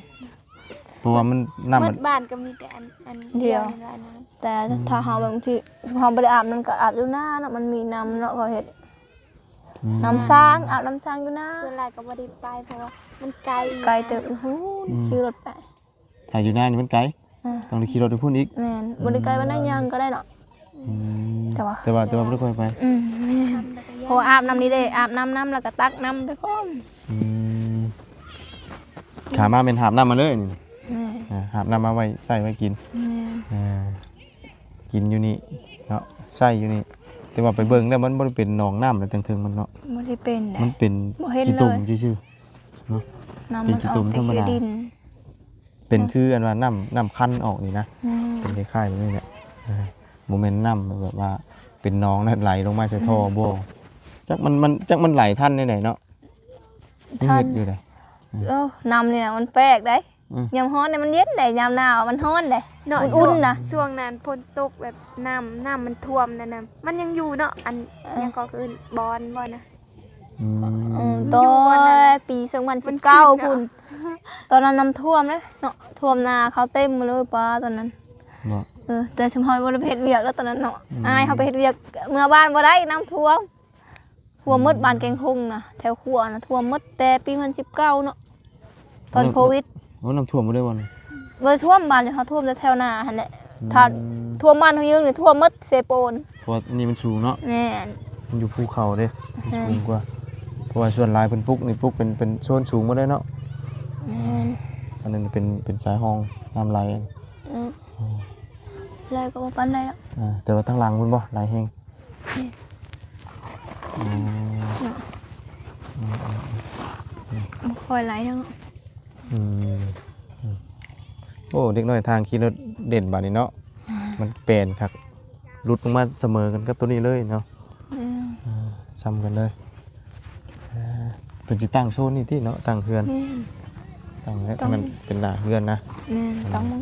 ເພາະວ່າມັນ ນ້ຳມັນ ໝົດບ້ານກໍມີແຕ່ອັນ ອັນດຽວ ດຽວນີ້ແຫຼະນະ. ແຕ່ ອືມ ຖ້າເຮົາບາງທີເຮົາບໍ່ໄດ້ອາບ ມັນກໍອາບຢູ່ນາເນາະ ມັນມີນ້ຳເນາະ ເຂົາເຮັດ ອືມ ນ້ຳສ້າງ ອາບນ້ຳສ້າງຢູ່ນາ. ສ່ວນຫຼາຍກໍບໍ່ໄດ້ໄປ ເພາະວ່າມັນໄກ ໄກເຕີບ. ອືມ ຂີ່ລົດໄປ. ຖ້າຢູ່ນານີ້ມັນໄກ. ອ່າ ຕ້ອງໄດ້ຂີ່ລົດໄປພຸ້ນອີກ. ແມ່ນ. ອືມ ບໍ່ໄດ້ໄກປານໃດ ຍ່າງກໍໄດ້ເນາະ. ອືມ ແຕ່ວ່າ ແຕ່ວ່າ ແຕ່ວ່າບໍ່ໄດ້ຄ່ອຍໄປ. ອືມ ແມ່ນ. ເພາະວ່າອາບນ້ຳນີ້ເດ້ ອາບນ້ຳ ນ້ຳແລ້ວກໍຕັກນ້ຳໄປພ້ອມ. ອືມ ຂ້າມາແມ່ນຫາບນ້ຳມາເລີຍນີ້. ແມ່ນ. ອ່າ ຫາບນ້ຳມາໄວ້ໃຊ້ໄວ້ກິນ. ແມ່ນ. ອ່າ ກິນຢູ່ນີ້ເນາະ ໃຊ້ຢູ່ນີ້. ແຕ່ວ່າໄປເບິ່ງແລ້ວມັນບໍ່ໄດ້ເປັນໜອງນ້ຳແລ້ວ ເທິງໆມັນເນາະ. ບໍ່ໄດ້ເປັນເດ້. ມັນເປັນ ບໍ່ເຫັນ ຂີ້ຕົມ ເລີຍ ຊື່ໆເນາະ. ນ້ຳ ເປັນ ມັນ ຂີ້ຕົມ ອອກແຕ່ ທຳມະດາ ຂີ້ດິນ. ເປັນ ອືມ ຄືອັນວ່ານ້ຳ ນ້ຳຄັນອອກນີ້ນະ. ອືມ ເປັນຄ້າຍໆແບບນີ້ແຫຼະ. ເອີ ບໍ່ແມ່ນນ້ຳແບບວ່າເປັນໜອງນະ ໄຫຼລົງມາໃສ່ທໍ່ ອືມ ບໍ່. ຈັກມັນ ມັນ ຈັກມັນໄຫຼທັນແນວໃດເນາະ. ຍັງເຮັດຢູ່ໃດ. ເອີ ນ້ຳນີ້ນະມັນແປກໃດ. ອືມ ຍາມຮ້ອນນີ້ມັນເຢັນໃດ ຍາມໜາວມັນຮ້ອນໃດ. ເນາະ ອຸ່ນໆນະ. ຊ່ວງ ຊ່ວງນັ້ນຝົນຕົກແບບນ້ຳ ນ້ຳມັນຖ້ວມນັ້ນນະ ມັນຍັງຢູ່ເນາະ. ອັນ ເອີ ຫຍັງກໍຄືບອນບໍ່ນະ. ອືມ ເອີ ມັນຢູ່ບ່ອນນັ້ນແຫຼະ. ຕອນປີສອງພັນສິບເກົ້າພຸ້ນ ຕອນນັ້ນນ້ຳຖ້ວມເດ້ເນາະ ຖ້ວມນາເຂົາເຕັມໝົດເລີຍ ປາ ຕອນນັ້ນ. ບໍ່ ເອີ ແຕ່ຊຸມເຮົາບໍ່ໄດ້ໄປເຮັດວຽກແລ້ວຕອນນັ້ນເນາະ. ອືມ ອ້າຍເຮົາໄປເຮັດວຽກເມືອບ້ານບໍ່ໄດ້ ນ້ຳຖ້ວມ. ຖ້ວມໝົດ ອືມ ບ້ານແກງຫົງນະ ແຖວຂົວນະ ຖ້ວມໝົດແຕ່ປີສອງພັນສິບເກົ້າເນາະ ຕອນໂຄວິດ. ໂອ້ ນ້ຳຖ້ວມໝົດເລີຍບໍ່ນີ້? ບໍ່ໄດ້ຖ້ວມບ້ານເຮົາ ຖ້ວມແຕ່ແຖວໜ້າຫັ້ນແຫຼະ. ອືມ ຖ້າຖ້ວມບ້ານເຮົາຢູ່ນີ້ຖ້ວມໝົດເຊໂປນ. ເພາະວ່າອັນນີ້ມັນສູງເນາະ. ແມ່ນ. ມັນຢູ່ພູເຂົາເດ້ ມັນ ແມ່ນ ສູງກວ່າ. ເພາະວ່າສ່ວນຫຼາຍເພິ່ນປຸກນີ້ ປຸກເປັນ ເປັນໂຊນສູງໝົດເລີຍເນາະ. ແມ່ນ. ອືມ ອັນນັ້ນເປັນ ເປັນສາຍຮ່ອງນ້ຳໄຫຼ. ອືມ ອືມ ໄຫຼກໍບໍ່ປານໃດດອກ. ອ່າ ແຕ່ວ່າທາງຫຼັງພຸ້ນບໍ່ ໄຫຼແຮງ. ອືມ ເນາະ ອືມ ອືມ ອືມ ບໍ່ຄ່ອຍໄຫຼເນາະ. ອືມ ອືມ ໂອ້ ເດັກນ້ອຍທາງຂີ່ລົດເດັ່ນບາດນີ້ເນາະ. ມັນແປນຄັກ ຫຼຸດລົງມາສະເໝີກັນກັບໂຕນີ້ເລີຍເນາະ. ອືມ ເອີ ສ່ຳກັນເລີຍ. ເອີ ເພິ່ນຊິຕັ້ງໂຊນນີ້ຕິເນາະ ຕັ້ງເຮືອນ. ແມ່ນ. ຕັ້ງແລ້ວ ຕ້ອງ ໃຫ້ມັນເປັນໜ້າເຮືອນນະ. ແມ່ນ. ອືມ ຕ້ອງ ເອີ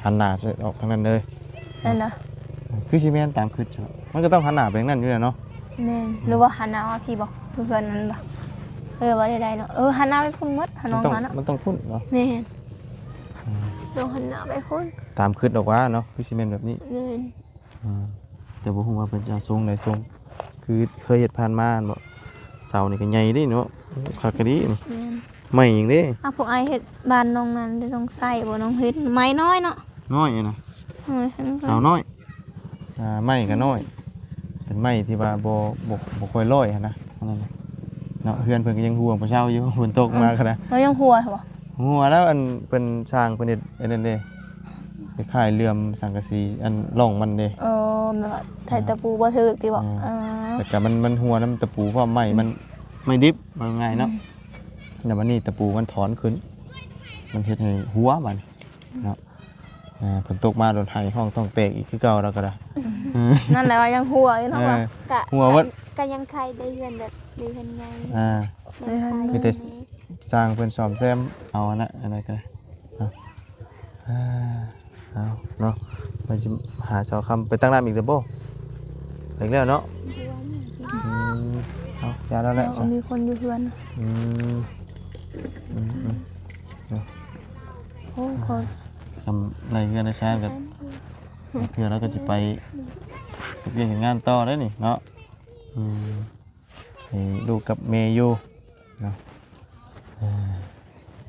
ຫັນໜ້າອອກທາງນັ້ນເລີຍ. ແມ່ນນະ. ຄືຊິແມ່ນຕາມຄິດ ມັນກໍຕ້ອງຫັນໜ້າໄປທາງນັ້ນຢູ່ແລ້ວເນາະ. ແມ່ນ. ອືມ ຫຼືວ່າຫັນໜ້າມາພີ້ບໍ? ເພື່ອນນັ້ນບໍ? ເອີ ວ່າໄດ້ໆເນາະ. ເອີ ຫັນໜ້າໄປພຸ້ນໝົດ ຫານ້ອງເຮົາເນາະ. ມັນຕ້ອງພຸ້ນເນາະ. ແມ່ນ. ອືມ ຕ້ອງຫັນໜ້າໄປພຸ້ນ. ຕາມຄິດອອກວ່າເນາະ ຄືຊິແມ່ນແບບນີ້. ແມ່ນ. ອືມ ແຕ່ບໍ່ຮູ້ວ່າເພິ່ນຈະເອົາຊົງໃດຊົງ ຄືເຄີຍເຮັດຜ່ານມາແມ່ນບໍ່? ເສົານີ້ກໍໃຫຍ່ເດ້ເນາະ ໂອ້ ຄັກກະດີນີ້. ແມ່ນ. ໄມ້ຫຍັງເດ້? ອ່າ ພວກອ້າຍເຮັດບ້ານນ້ອງນັ້ນເດ້ ນ້ອງໄຊບໍ່ ນ້ອງເຮັດໄມ້ນ້ອຍເນາະ. ນ້ອຍນະ. ນ້ອຍ ເສົານ້ອຍ. ອ່າ ໄມ້ກໍນ້ອຍ ເປັນໄມ້ທີ່ວ່າບໍ່ ບໍ່ ບໍ່ຄ່ອຍລອຍຫັ້ນນະ ອັນນັ້ນນະເນາະ. ເຮືອນເພິ່ນກໍຍັງຮົ່ວບໍ່ເຊົາຢູ່ ຝົນຕົກມາກໍໄດ້. ເອີ ຍັງຮົ່ວບໍ່? ຮົ່ວແລ້ວ ອັນເພິ່ນຊ່າງເພິ່ນເຮັດອັນນັ້ນເດ້ ຄ້າຍໆເຫຼື້ອມສັງກະສີ ອັນຮ່ອງມັນເດ້. ເອີ ແບບວ່າໄຖຕະປູບໍ່ຖືກຕິບໍ? ເອີ ເອີ ແລ້ວກໍມັນ ມັນຮົ່ວນຳຕະປູພ້ອມ ໄມ້ມັນ ອືມ ໄມ້ດິບ ວ່າງ່າຍເນາະ. ອືມ ແລ້ວບັດນີ້ຕະປູມັນຖອນຂຶ້ນ ມັນເຮັດໃຫ້ຮົ່ວບັດນີ້ເນາະ. ອ່າ ຝົນຕົກມາໂດນໄຫຮ້ອງທ້ອງແຕກອີກຄືເກົ່າແລ້ວກໍໄດ້. ອືມ ນັ້ນແຫຼະວ່າຍັງຮົ່ວຢູ່ເນາະ. ເອີ ວ່າ ກະ ຮົ່ວເບິດ. ກະ ກະຍັງໄຄໄດ້ເຮືອນແບບ ໄດ້ເຮືອນໃຫຍ່ ອ່າ ໄດ້ເຮືອນໃຫຍ່ ມີແຕ່ຊ່າງເພິ່ນສ້ອມແຊມເອົາ ອັນນັ້ນ ອັນນັ້ນກໍເນາະ. ອ່າ ເອົາເນາະ ໄປຊິຫາເຈົ້າຄຳ ໄປຕັກນ້ຳອີກແລ້ວບໍ່? ໄປອີກແລ້ວເນາະ. ອືມ ເອົາ ຢ່າແລ້ວແຫຼະ ມີຄົນຢູ່ເຮືອນ. ອືມ ອືມ ເນາະ. ໂອ້ ຂໍ ກຳໄລເຮືອນໄດ້ຊານກັນ ເທື່ອລາວກໍຊິໄປເຮັດວຽກເຮັດງານຕໍ່ໄດ໋ນີ້ເນາະ. ອືມ ໃຫ້ລູກກັບແມ່ຢູ່ເນາະ. ເອີ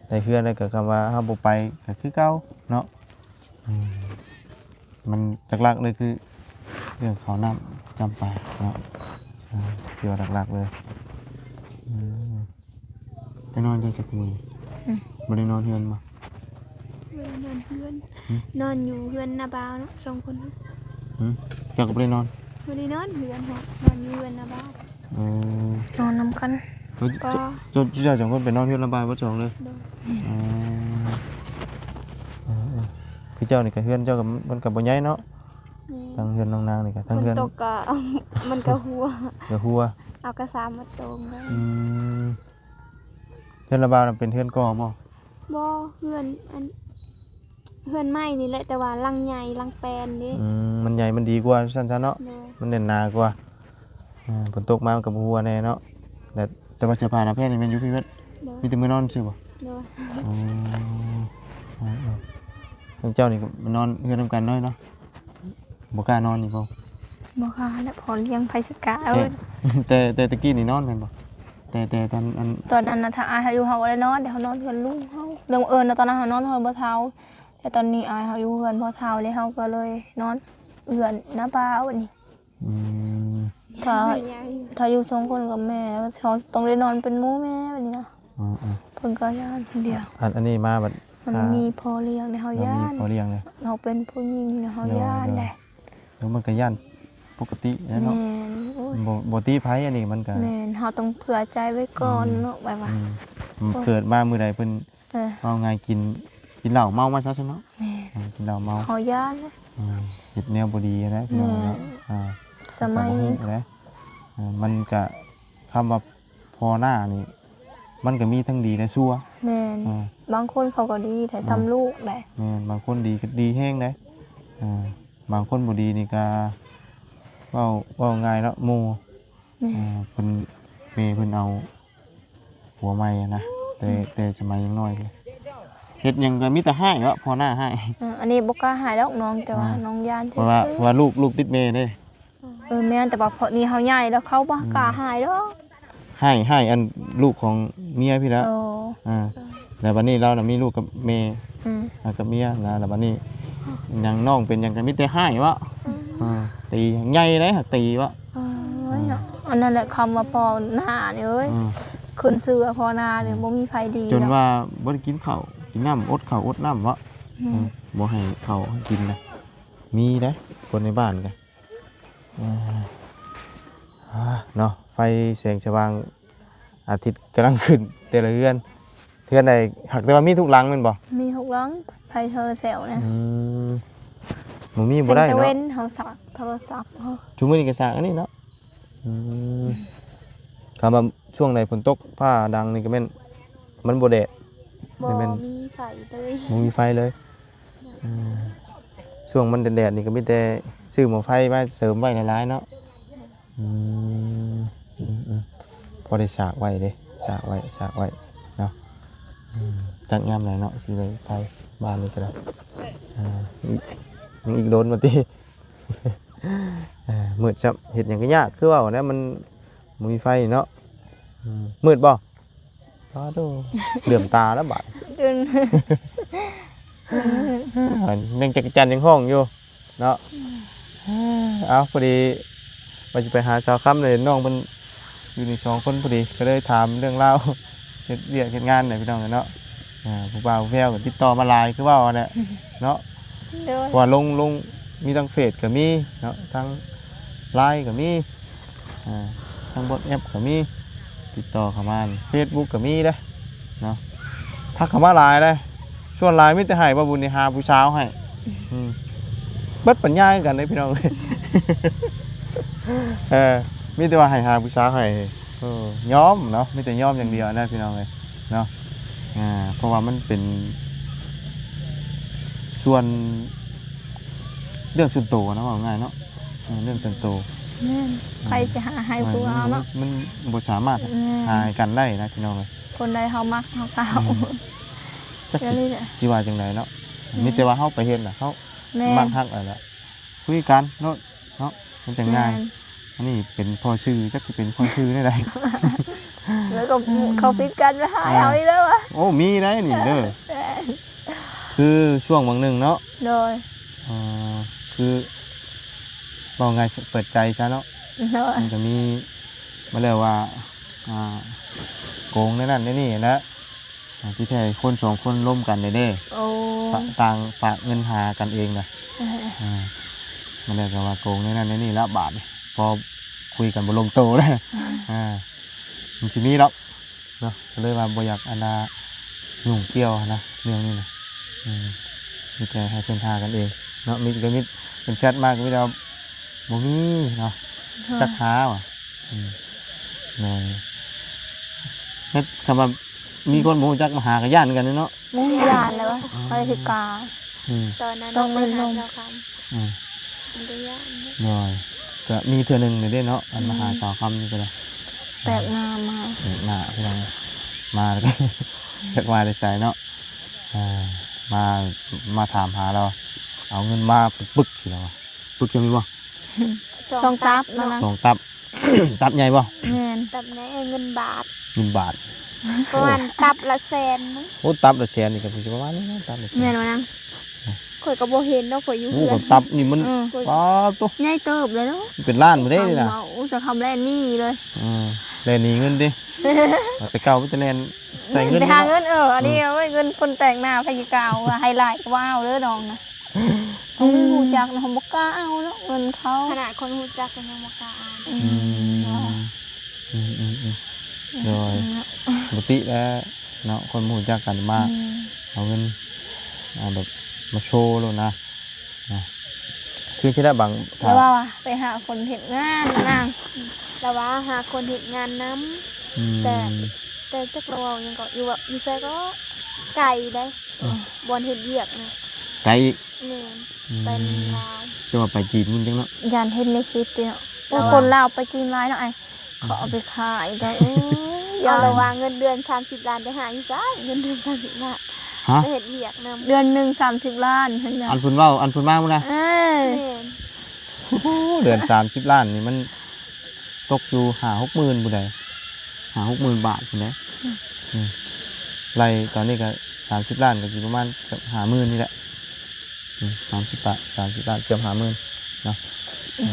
ໄດ້ເຮືອນແລ້ວກໍຄຳວ່າເຮົາບໍ່ໄປກໍຄືເກົ່າເນາະ. ອືມ ມັນຫຼັກໆເລີຍຄືເລື່ອງເຂົ້ານ້ຳປະຈຳປາເນາະ. ເອີ ທີ່ວ່າຫຼັກໆເລີຍ. ອືມ ໄດ້ນອນຢູ່ໃສຊຸມື້? ອືມ ບໍ່ໄດ້ນອນເຮືອນບໍ່? ບໍ່ໄດ້ນອນເຮືອນ. ຫື? ນອນຢູ່ເຮືອນນ້າບ່າວເນາະ ສອງຄົນ. ຫື? ເຈົ້າກໍບໍ່ໄດ້ນອນ? ບໍ່ໄດ້ນອນເຮືອນ ນອນຢູ່ເຮືອນນ້າບ່າວ. ເອີ ນອນນຳກັນ. ເຈົ້າ ເຈົ້າ ເຈົ້າສອງຄົນໄປນອນເຮືອນລະບ່າວເບິດສອງເລີຍ? ໂດຍ. ອໍ ເອີໆ ຄືເຈົ້ານີ້ກໍເຮືອນເຈົ້າກໍມັນກໍບໍ່ໃຫຍ່ເນາະ. ແມ່ນ. ທາງເຮືອນນ້ອງນາງນີ້ກໍ ທາງເຮືອນ ຝົນຕົກກໍ ມັນກໍຮົ່ວ ກໍຮົ່ວ ເອົາກະສາມາຕົງໄດ້. ອືມ ເຮືອນລະບ່າວນັ້ນເປັນເຮືອນກໍ່ບໍ່? ບໍ່ ເຮືອນອັນ ເຮືອນໄມ້ນີ້ແຫຼະ ແຕ່ວ່າຫຼັງໃຫຍ່ ຫຼັງແປນເດ້. ອືມ ມັນໃຫຍ່ ມັນດີກວ່າຊັ້ນຊະເນາະ. ໂດຍ. ມັນແໜ້ນໜາກວ່າ. ເອີ ຝົນຕົກມາມັນກໍບໍ່ຮົ່ວແດ່ເນາະ. ແຕ່ ແຕ່ວ່າເສື້ອຜ້າໜ້າແພນນີ້ແມ່ນຢູ່ພີ້ເບິດ? ໂດຍ. ມີແຕ່ມື້ນອນຊື່ບໍ່? ໂດຍ. ອໍ ເອີໆ ທາງເຈົ້ານີ້ກໍມານອນເຮືອນນຳກັນເນາະ ເນາະ. ບໍ່ກ້ານອນນີ້ບໍ່? ບໍ່ກ້າແຫຼະ ພໍລ້ຽງ ໃຜຊິກ້າ. ແຕ່ ແຕ່ ແຕ່ຕະກີ້ນີ້ນອນແມ່ນບໍ່? ແຕ່ ແຕ່ຕອນອັນ ຕອນອັນນະ ຖ້າອ້າຍເຮົາຢູ່ເຮົາບໍ່ໄດ້ນອນເດ້ ເຮົານອນເຮືອນລຸງເຮົາ. ເລື່ອງບັງເອີນນະ ຕອນນັ້ນເຮົານອນເຮືອນພໍ່ເຖົ້າ ແຕ່ຕອນນີ້ອ້າຍເຮົາຢູ່ເຮືອນພໍ່ເຖົ້າເດ້ ເຮົາກໍເລີຍນອນເຮືອນນ້າບ່າວບັດນີ້. ອືມ ຖ້າ ຖ້າຢູ່ສອງຄົນກັບແມ່ ເຮົາຕ້ອງໄດ້ນອນເປັນໝູ່ແມ່ບັດນີ້ນະ. ອືມໆ ເພິ່ນກໍຢ້ານຄົນດຽວ. ອັນ ອັນນີ້ມາບັດ ມັນ ອ່າ ມີພໍ່ລ້ຽງເດ້ ເຮົາຢ້ານ. ມີພໍ່ລ້ຽງເດ້ ເຮົາເປັນຜູ້ຍິງເຮົາ ໂດຍ ຢ້ານ ໂດຍ ເດ້. ແລ້ວມັນກໍຢ້ານປົກກະຕິແຫຼະເນາະ. ແມ່ນ. ໂອ້ຍ ບໍ່ ບໍ່ຕິໃຜ ອັນນີ້ມັນກໍ ແມ່ນ ເຮົາຕ້ອງເຜື່ອໃຈໄວ້ກ່ອນເນາະ. ອືມ ແບບວ່າ ອືມ ເກີດມາມື້ໃດເພິ່ນ ເອີ ເວົ້າງ່າຍ ກິນ ກິນເຫຼົ້າເມົາມາຊະຊັ້ນເນາະ. ແມ່ນ. ເອີ ກິນເຫຼົ້າເມົາ ເຮົາຢ້ານນະ. ເອີ ເຮັດແນວບໍ່ດີນະ ພີ່ນ້ອງເນາະ. ອ່າ ສະໄໝນີ້ ເອີ ມັນກະ ຄຳວ່າພໍ່ໜ້ານີ້ ມັນກະມີທັງດີແລະຊົ່ວ. ແມ່ນ. ເອີ ບາງຄົນເຂົາກໍດີແທ້ ອືມ ສ່ຳລູກໄດ໋. ແມ່ນ. ບາງຄົນດີກໍດີແຮງໄດ໋. ເອີ ບາງຄົນບໍ່ດີນີ້ກະ ເວົ້າ ເວົ້າງ່າຍເນາະ ໂມ. ແມ່ນ. ເອີ ເພິ່ນ ແມ່ເພິ່ນເອົາຜົວໃໝ່ຫັ້ນນະ ແຕ່ ແຕ່ສະໄໝຍັງນ້ອຍ ເຮັດຫຍັງກໍມີແຕ່ຮ້າຍເນາະ ພໍ່ໜ້າຮ້າຍ. ເອີ ອັນນີ້ບໍ່ກ້າຮ້າຍດອກນ້ອງ ແຕ່ວ່າ ອ່າ ນ້ອງຢ້ານຊື່ໆ. ເພາະວ່າ ເພາະວ່າລູກ ລູກຕິດແມ່ເດ້. ເອີ ແມ່ນ ແຕ່ວ່າເພາະນີ້ເຮົາໃຫຍ່ແລ້ວ ເຂົາບໍ່ ອືມ ກ້າຮ້າຍດອກ. ຮ້າຍ ຮ້າຍອັນລູກຂອງເມຍພີ້ແຫຼະ. ໂອ້ ອ່າ ແລ້ວບັດນີ້ລາວນະມີລູກກັບແມ່ ອືມ ແລ້ວກັບເມຍນະ ແລ້ວບັດນີ້ຫຍັງ ນ້ອງເປັນຫຍັງກໍມີແຕ່ຮ້າຍເວາະ. ອືມ ອ່າ ຕີໃຫຍ່ເດ້ ຕີເວາະ. ໂອ້ຍເນາະ ອ່າ ອັນນັ້ນແຫຼະ ຄຳວ່າພໍ່ໜ້ານີ້ເອີຍ. ອ່າ ຂຶ້ນຊື່ວ່າພໍ່ໜ້ານີ້ ອືມ ບໍ່ມີໃຜດີ ຈົນວ່າບໍ່ໄດ້ກິນເຂົ້າກິນນ້ຳ ອົດເຂົ້າອົດນ້ຳເວາະ. ແມ່ນ. ອ່າ ບໍ່ໃຫ້ເຂົ້າໃຫ້ກິນນະ ມີເດ້ ຄົນໃນບ້ານກະ ອ່າ ເນາະ ໄຟແສງສະຫວ່າງອາທິດກຳລັງຂຶ້ນແຕ່ລະເຮືອນ. ເຮືອນໃດ ຫາກແຕ່ວ່າມີທຸກຫຼັງແມ່ນບໍ່? ມີທຸກຫຼັງ ໄຟໂຊລາເຊວນະ. ອືມ ບໍ່ມີບໍ່ໄດ້ເນາະ. ເຮົາສາກໂທລະສັບ ຊຸມື້ນີ້ກໍສາກອັນນີ້ເນາະ. ອືມ ຄຳວ່າຊ່ວງໃດຝົນຕົກຟ້າດັງນີ້ກໍແມ່ນມັນບໍ່ແດດ ບໍ່ ແມ່ນ ມີໄຟເລີຍ ບໍ່ມີໄຟເລີຍ. ເອີ ຊ່ວງມັນແດດໆນີ້ກໍມີແຕ່ຊື້ໝໍ້ໄຟມາເສີມໄວ້ຫຼາຍໆເນາະ. ອືມ ອືມໆ ພໍໄດ້ສາກໄວ້ເດ້ ສາກໄວ້ ສາກໄວ້ເນາະ. ອືມ ຈັກຍາມໃດເນາະ ຊິໄດ້ໄຟບ້ານນີ້ກໍໄດ້. ອ່າ ຍັງອີກ ຍັງອີກດົນວ່າຕິ. ເອີ ມືດຊ້ຳ ເຮັດຫຍັງກໍຍາກ ຄືເວົ້ານະ ມັນບໍ່ມີໄຟເນາະ. ອືມ ມືດບໍ່? ປາໂທ້ ເຫຼື້ອມຕາແລ້ວບາດ ຍັງຈັກກະຈັ່ນຍັງຮ້ອງຢູ່ເນາະ. ເອົາ ພໍດີວ່າຊິໄປຫາສາວຄຳເລີຍ ນ້ອງເພິ່ນຢູ່ນີ້ສອງຄົນ ພໍດີກໍເລີຍຖາມເລື່ອງລາວເຮັດວຽກເຮັດງານແຫຼະ ພີ່ນ້ອງເອີຍເນາະ. ອ່າ ຜູ້ບ່າວຜູ້ແພ້ວກໍຕິດຕໍ່ມາຫຼາຍຄືເວົ້າຫັ້ນແຫຼະເນາະ. ໂດຍ. ເພາະວ່າລົງ ລົງ ມີທັງເຟສກໍມີເນາະ ທັງລາຍກໍມີ ອ່າ ທາງ WhatsApp ກໍມີ ຕິດຕໍ່ເຂົ້າມາ ເຟສບຸກກໍມີເດ້ເນາະ. ທັກເຂົ້າມາຫຼາຍເດ້ ສ່ວນຫຼາຍມີແຕ່ໃຫ້ບ່າວບຸນນີ້ຫາຜູ້ສາວໃຫ້. ອືມ ເບິດປັນຍາຄືກັນເດ້ພີ່ນ້ອງເອີຍ. ເອີ ມີແຕ່ວ່າໃຫ້ຫາຜູ້ສາວໃຫ້ ເອີ ຍອມເນາະ ມີແຕ່ຍອມຢ່າງດຽວນະ ພີ່ນ້ອງເອີຍເນາະ. ອ່າ ເພາະວ່າມັນເປັນສ່ວນ ເລື່ອງສ່ວນໂຕນະ ເວົ້າງ່າຍເນາະ. ເອີ ເລື່ອງສ່ວນໂຕ ແມ່ນ ໃຜຊິຫາໃຫ້ຜູ້ເຮົາເນາະ ມັນ ມັນບໍ່ສາມາດ ແມ່ນ ຫາໃຫ້ກັນໄດ້ນະ ພີ່ນ້ອງເອີຍ. ຄົນໃດເຮົາມັກເຮົາກໍເອົາ ອືມ ຈັກຊິ ຊິວ່າຈັ່ງໃດເນາະ. ອືມ ມີແຕ່ວ່າເຮົາໄປເຮັດນະ ເຮົາ ແມ່ນ ມັກຮັກຫັ້ນລະ ຄຸຍກັນໂລດເນາະ ມັນຈັ່ງງ່າຍ. ແມ່ນ. ອັນນີ້ເປັນພໍ່ຊື່ ຈັກຊິເປັນພໍ່ຊື່ແນວໃດ ແລ້ວກໍ ອືມ ເຂົາຜິດກັນໄປຫາ ເອີ ເຮົາອີກແລ້ວວະ. ໂອ້ ມີໄດ໋ນີ້ເດີ ແມ່ນ ຄືຊ່ວງບາງໜຶ່ງເນາະ. ໂດຍ. ເອີ ຄືເວົ້າງ່າຍເປີດໃຈຊະເນາະ. ໂດຍ. ມັນກໍມີມາແລ້ວວ່າ ອ່າ ໂກງໃນນັ້ນໃນນີ້ນະ. ອ່າ ທີ່ແທ້ຄົນສອງຄົນລົມກັນເດ້ ໂອ້ ຕ- ຕ່າງຝາກເງິນຫາກັນເອງນະ. ເອີ ອ່າ ມັນແລ້ວກໍວ່າໂກງໃນນັ້ນໃນນີ້ລະບາດນີ້ ພໍຄຸຍກັນບໍ່ລົງໂຕແລ້ວ. ອ່າ ມັນຊິມີດອກເນາະ ກໍເລີຍວ່າບໍ່ຢາກອັນນ່າຫຍຸ້ງກ່ຽວຫັ້ນນະ ເລື່ອງນີ້ນະ. ອືມ ມີແຕ່ໃຫ້ເພິ່ນຫາກັນເອງເນາະ. ມີກໍມີເພິ່ນແຊັດມາກໍມີແຕ່ວ່າບໍ່ມີເນາະ ຈັກຫາວ່າ. ອືມ ໂດຍ ແລ້ວຄັນວ່າມີຄົນບໍ່ຮູ້ຈັກມາຫາກໍຢ້ານຄືກັນເນາະ. ໂອ້ຍ ຢ້ານແລ້ວ ອືມ ໄປຄືກາ ອືມ ຕອນນັ້ນ ຕ້ອງເອີ້ນ ໄປຫາ ນ້ອງ ສາວຄຳ ອືມ ມັນກໍຢ້ານເນາະ. ໂດຍ ກໍມີເທື່ອໜຶ່ງນີ້ເດ້ເນາະ ອັນມາຫາ ອືມ ສາວຄຳນີ້ກໍໄດ້ ແປກໜ້າມາ ແປກໜ້າພີ່ນ້ອງ ມາແລ້ວກໍ ຈັກມາແຕ່ໃສເນາະ. ອ່າ ມາ ມາຖາມຫາລາວ ເອົາເງິນມາປຶກໆ ຊິລາວວ່າ ປຶກຈັ່ງນີ້ບໍ່? ສອງຕັບ ສອງຕັບ ນັ້ນນະ ສອງຕັບ ຕັບໃຫຍ່ບໍ່? ແມ່ນ ຕັບໃຫຍ່ ເງິນບາດ ເງິນບາດ ປະມານຕັບລະແສນ. ໂອ້ ຕັບລະແສນນີ້ກໍຊິປະມານນີ້ນະ ຕັບລະແສນ ແມ່ນບໍ່ນາງ? ຂ້ອຍກໍບໍ່ເຫັນເນາະ ຂ້ອຍຢູ່ເຮືອນ. ໂອ້ ຕັບນີ້ມັນ ເອີ ປາດໂທ້ ໃຫຍ່ເຕີບເລີຍເນາະ ເປັນລ້ານພຸ້ນເດ້ນີ້ນະ. ໂອ້ ສາວຄຳແລ່ນໜີເລີຍ ເອີ ແລ່ນໜີເງິນເດ້ ແຕ່ເກົ່າມີແຕ່ແລ່ນໃສ່ເງິນ ແມ່ນ ໄປຫາເງິນ. ເອີ ອັນນີ້ ອືມ ໂອ້ຍ ເງິນຄົນແປກໜ້າ ໃຜຊິກ້າເອົາ ໃຫ້ຫຼາຍກໍບໍ່ເອົາເດີນ້ອງນະ. ເຮົາບໍ່ຮູ້ຈັກນະ ເຮົາບໍ່ກ້າເອົາເນາະ ເງິນເຂົາ ຂະໜາດຄົນຮູ້ຈັກກໍຍັງບໍ່ກ້າເອົາ. ອືມ ອືມ ອືມ ອືມ ໂດຍ ເນາະ ບໍ່ຕິແລ້ວເນາະ ຄົນບໍ່ຮູ້ຈັກກັນມາ ອືມ ເອົາເງິນ ອ່າ ແບບມາໂຊໂລດນະ ນະ ຄືຊິໄດ້ບາງ ແລ້ວວ່າໄປຫາຄົນເຮັດງານນະນາງ ແລ້ວວ່າຫາຄົນເຮັດງານນຳ ອືມ ແຕ່ ແຕ່ຈັກລາວເວົ້າຫຍັງເກາະ ຢູ່ ຢູ່ໃສເກາະ ໄກໃດ ອືມ ບ່ອນເຮັດວຽກນະ ໄກອີກ. ແມ່ນ ອືມ ໄປນຳລາວ ແຕ່ວ່າໄປຈີນພຸ້ນຈັກເນາະ ຢ້ານເຫັນໃນຄລິບຕິເນາະ. ໂອ້ ລາວວ່າ ຄົນລາວໄປຈີນຫຼາຍເນາະ ອ້າຍ ເຂົາເອົາໄປຂາຍກໍ ເອີ ເອົາລະວ່າເງິນເດືອນສາມສິບລ້ານໄປຫາຢູ່ໃສ ເງິນເດືອນສາມສິບລ້ານ ຮະ ໄປເຮັດວຽກນຳ ເດືອນໜຶ່ງສາມສິບລ້ານຫັ້ນນະ ອັນເພິ່ນເວົ້າ ອັນເພິ່ນມາພຸ້ນນະ. ເອີ ແມ່ນ ໂອ້ໂຫ ເດືອນສາມສິບລ້ານນີ້ມັນຕົກຢູ່ຫ້າຫົກໝື່ນພຸ້ນໃດ ຫ້າຫົກໝື່ນບາດພຸ້ນໃດ. ອືມ ອືມ ໄລ່ຕອນນີ້ກໍສາມສິບລ້ານ ກໍຊິປະມານເກືອບຫ້າໝື່ນນີ້ແຫຼະ. ອືມ ສາມສິບ ສາມສິບລ້ານ ເກືອບຫ້າໝື່ນເນາະ. ອືມ ເອີ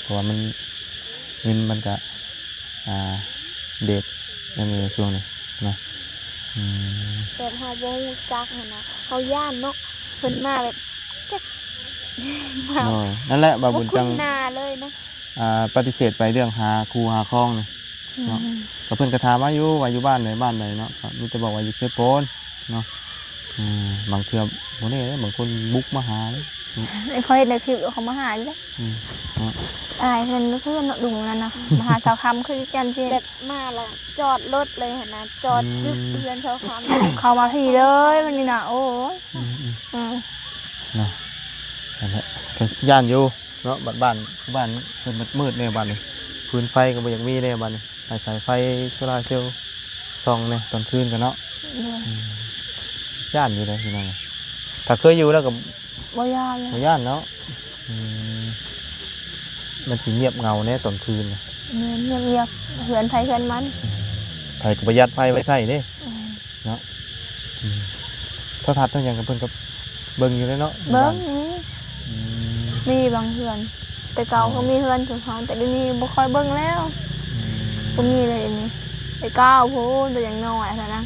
ເພາະວ່າມັນ ເງິນມັນກະ ອ່າ ເດດແນວນີ້ຊ່ວງນີ້ເນາະ. ອືມ ແບບເຮົາບໍ່ຮູ້ຈັກຫັ້ນນະ ເຮົາຢ້ານເນາະ ເພິ່ນມາແບບຈັກ ມາ ໂດຍ ນັ້ນແຫຼະ ບ່າວບຸນຈັ່ງ ບໍ່ຄຸ້ນໜ້າເລີຍນະ ອ່າ ປະຕິເສດໄປເລື່ອງຫາຄູ່ຫາຄອງນີ້ ເນາະ ອືມ ກໍເພິ່ນກໍຖາມມາຢູ່ວ່າຢູ່ບ້ານໃດ ບ້ານໃດເນາະ ກໍມີແຕ່ບອກວ່າຢູ່ເຂດໂພນເນາະ. ອືມ ບາງເທື່ອບໍ່ແນ່ເດ້ ບາງຄົນບຸກມາຫາເດ້. ອືມ ຂ້ອຍເຫັນໃນຄລິບເຂົາມາຫາຢູ່ເດ້. ອືມ ເນາະ ອາຍເພິ່ນ ເພື່ອນເນາະ ດຸງນັ້ນນະ ມາຫາສາວຄຳຄືກັນຊິ ແບບມາແລ້ວຈອດລົດເລີຍຫັ້ນນະ ຈອດ ອືມ ຈຶກເຮືອນສາວຄຳ ເຂົ້າມາພີ້ເລີຍ ວັນນີ້ນະ. ໂອ້ຍ ອືມ ອືມ ເນາະ ນັ້ນແຫຼະ ກໍຢ້ານຢູ່ ເນາະ ບາດບ້ານ ບ້ານເພິ່ນມືດໆແດ່ບາດນີ້ ຟືນໄຟກໍບໍ່ຢາກມີແດ່ບາດນີ້ ໃຫ້ສາຍໄຟໂຊລາເຊວສ່ອງແດ່ຕອນຄືນກໍເນາະ. ໂດຍ ອືມ ຢ້ານຢູ່ເດ້ພີ່ນ້ອງ ຖ້າເຄີຍຢູ່ແລ້ວກໍບໍ່ຢ້ານ ບໍ່ຢ້ານເນາະ. ອືມ ມັນຊິງຽບເຫງົາແດ່ຕອນຄືນນະ. ແມ່ນ ງຽບໆ ເຮືອນໃຜເຮືອນມັນ ອືມ ໃຜກໍປະຢັດໄຟໄວ້ໃຊ້ເດ້. ອືມ ເນາະ. ອືມ ໂທລະທັດໂທຫຍັງກໍເພິ່ນກໍເບິ່ງຢູ່ແລ້ວເນາະ ເບິ່ງ ຢູ່ບ້ານ ມີ ອືມ ມີບາງເຮືອນ ແຕ່ເກົ່າ ອໍ ກໍມີເຮືອນຄືເຮົາ ແຕ່ດຽວນີ້ບໍ່ຄ່ອຍເບິ່ງແລ້ວ. ອືມ ບໍ່ມີເລີຍດຽວນີ້ ແຕ່ເກົ່າພຸ້ນ ແຕ່ຍັງນ້ອຍຫັ້ນນະ.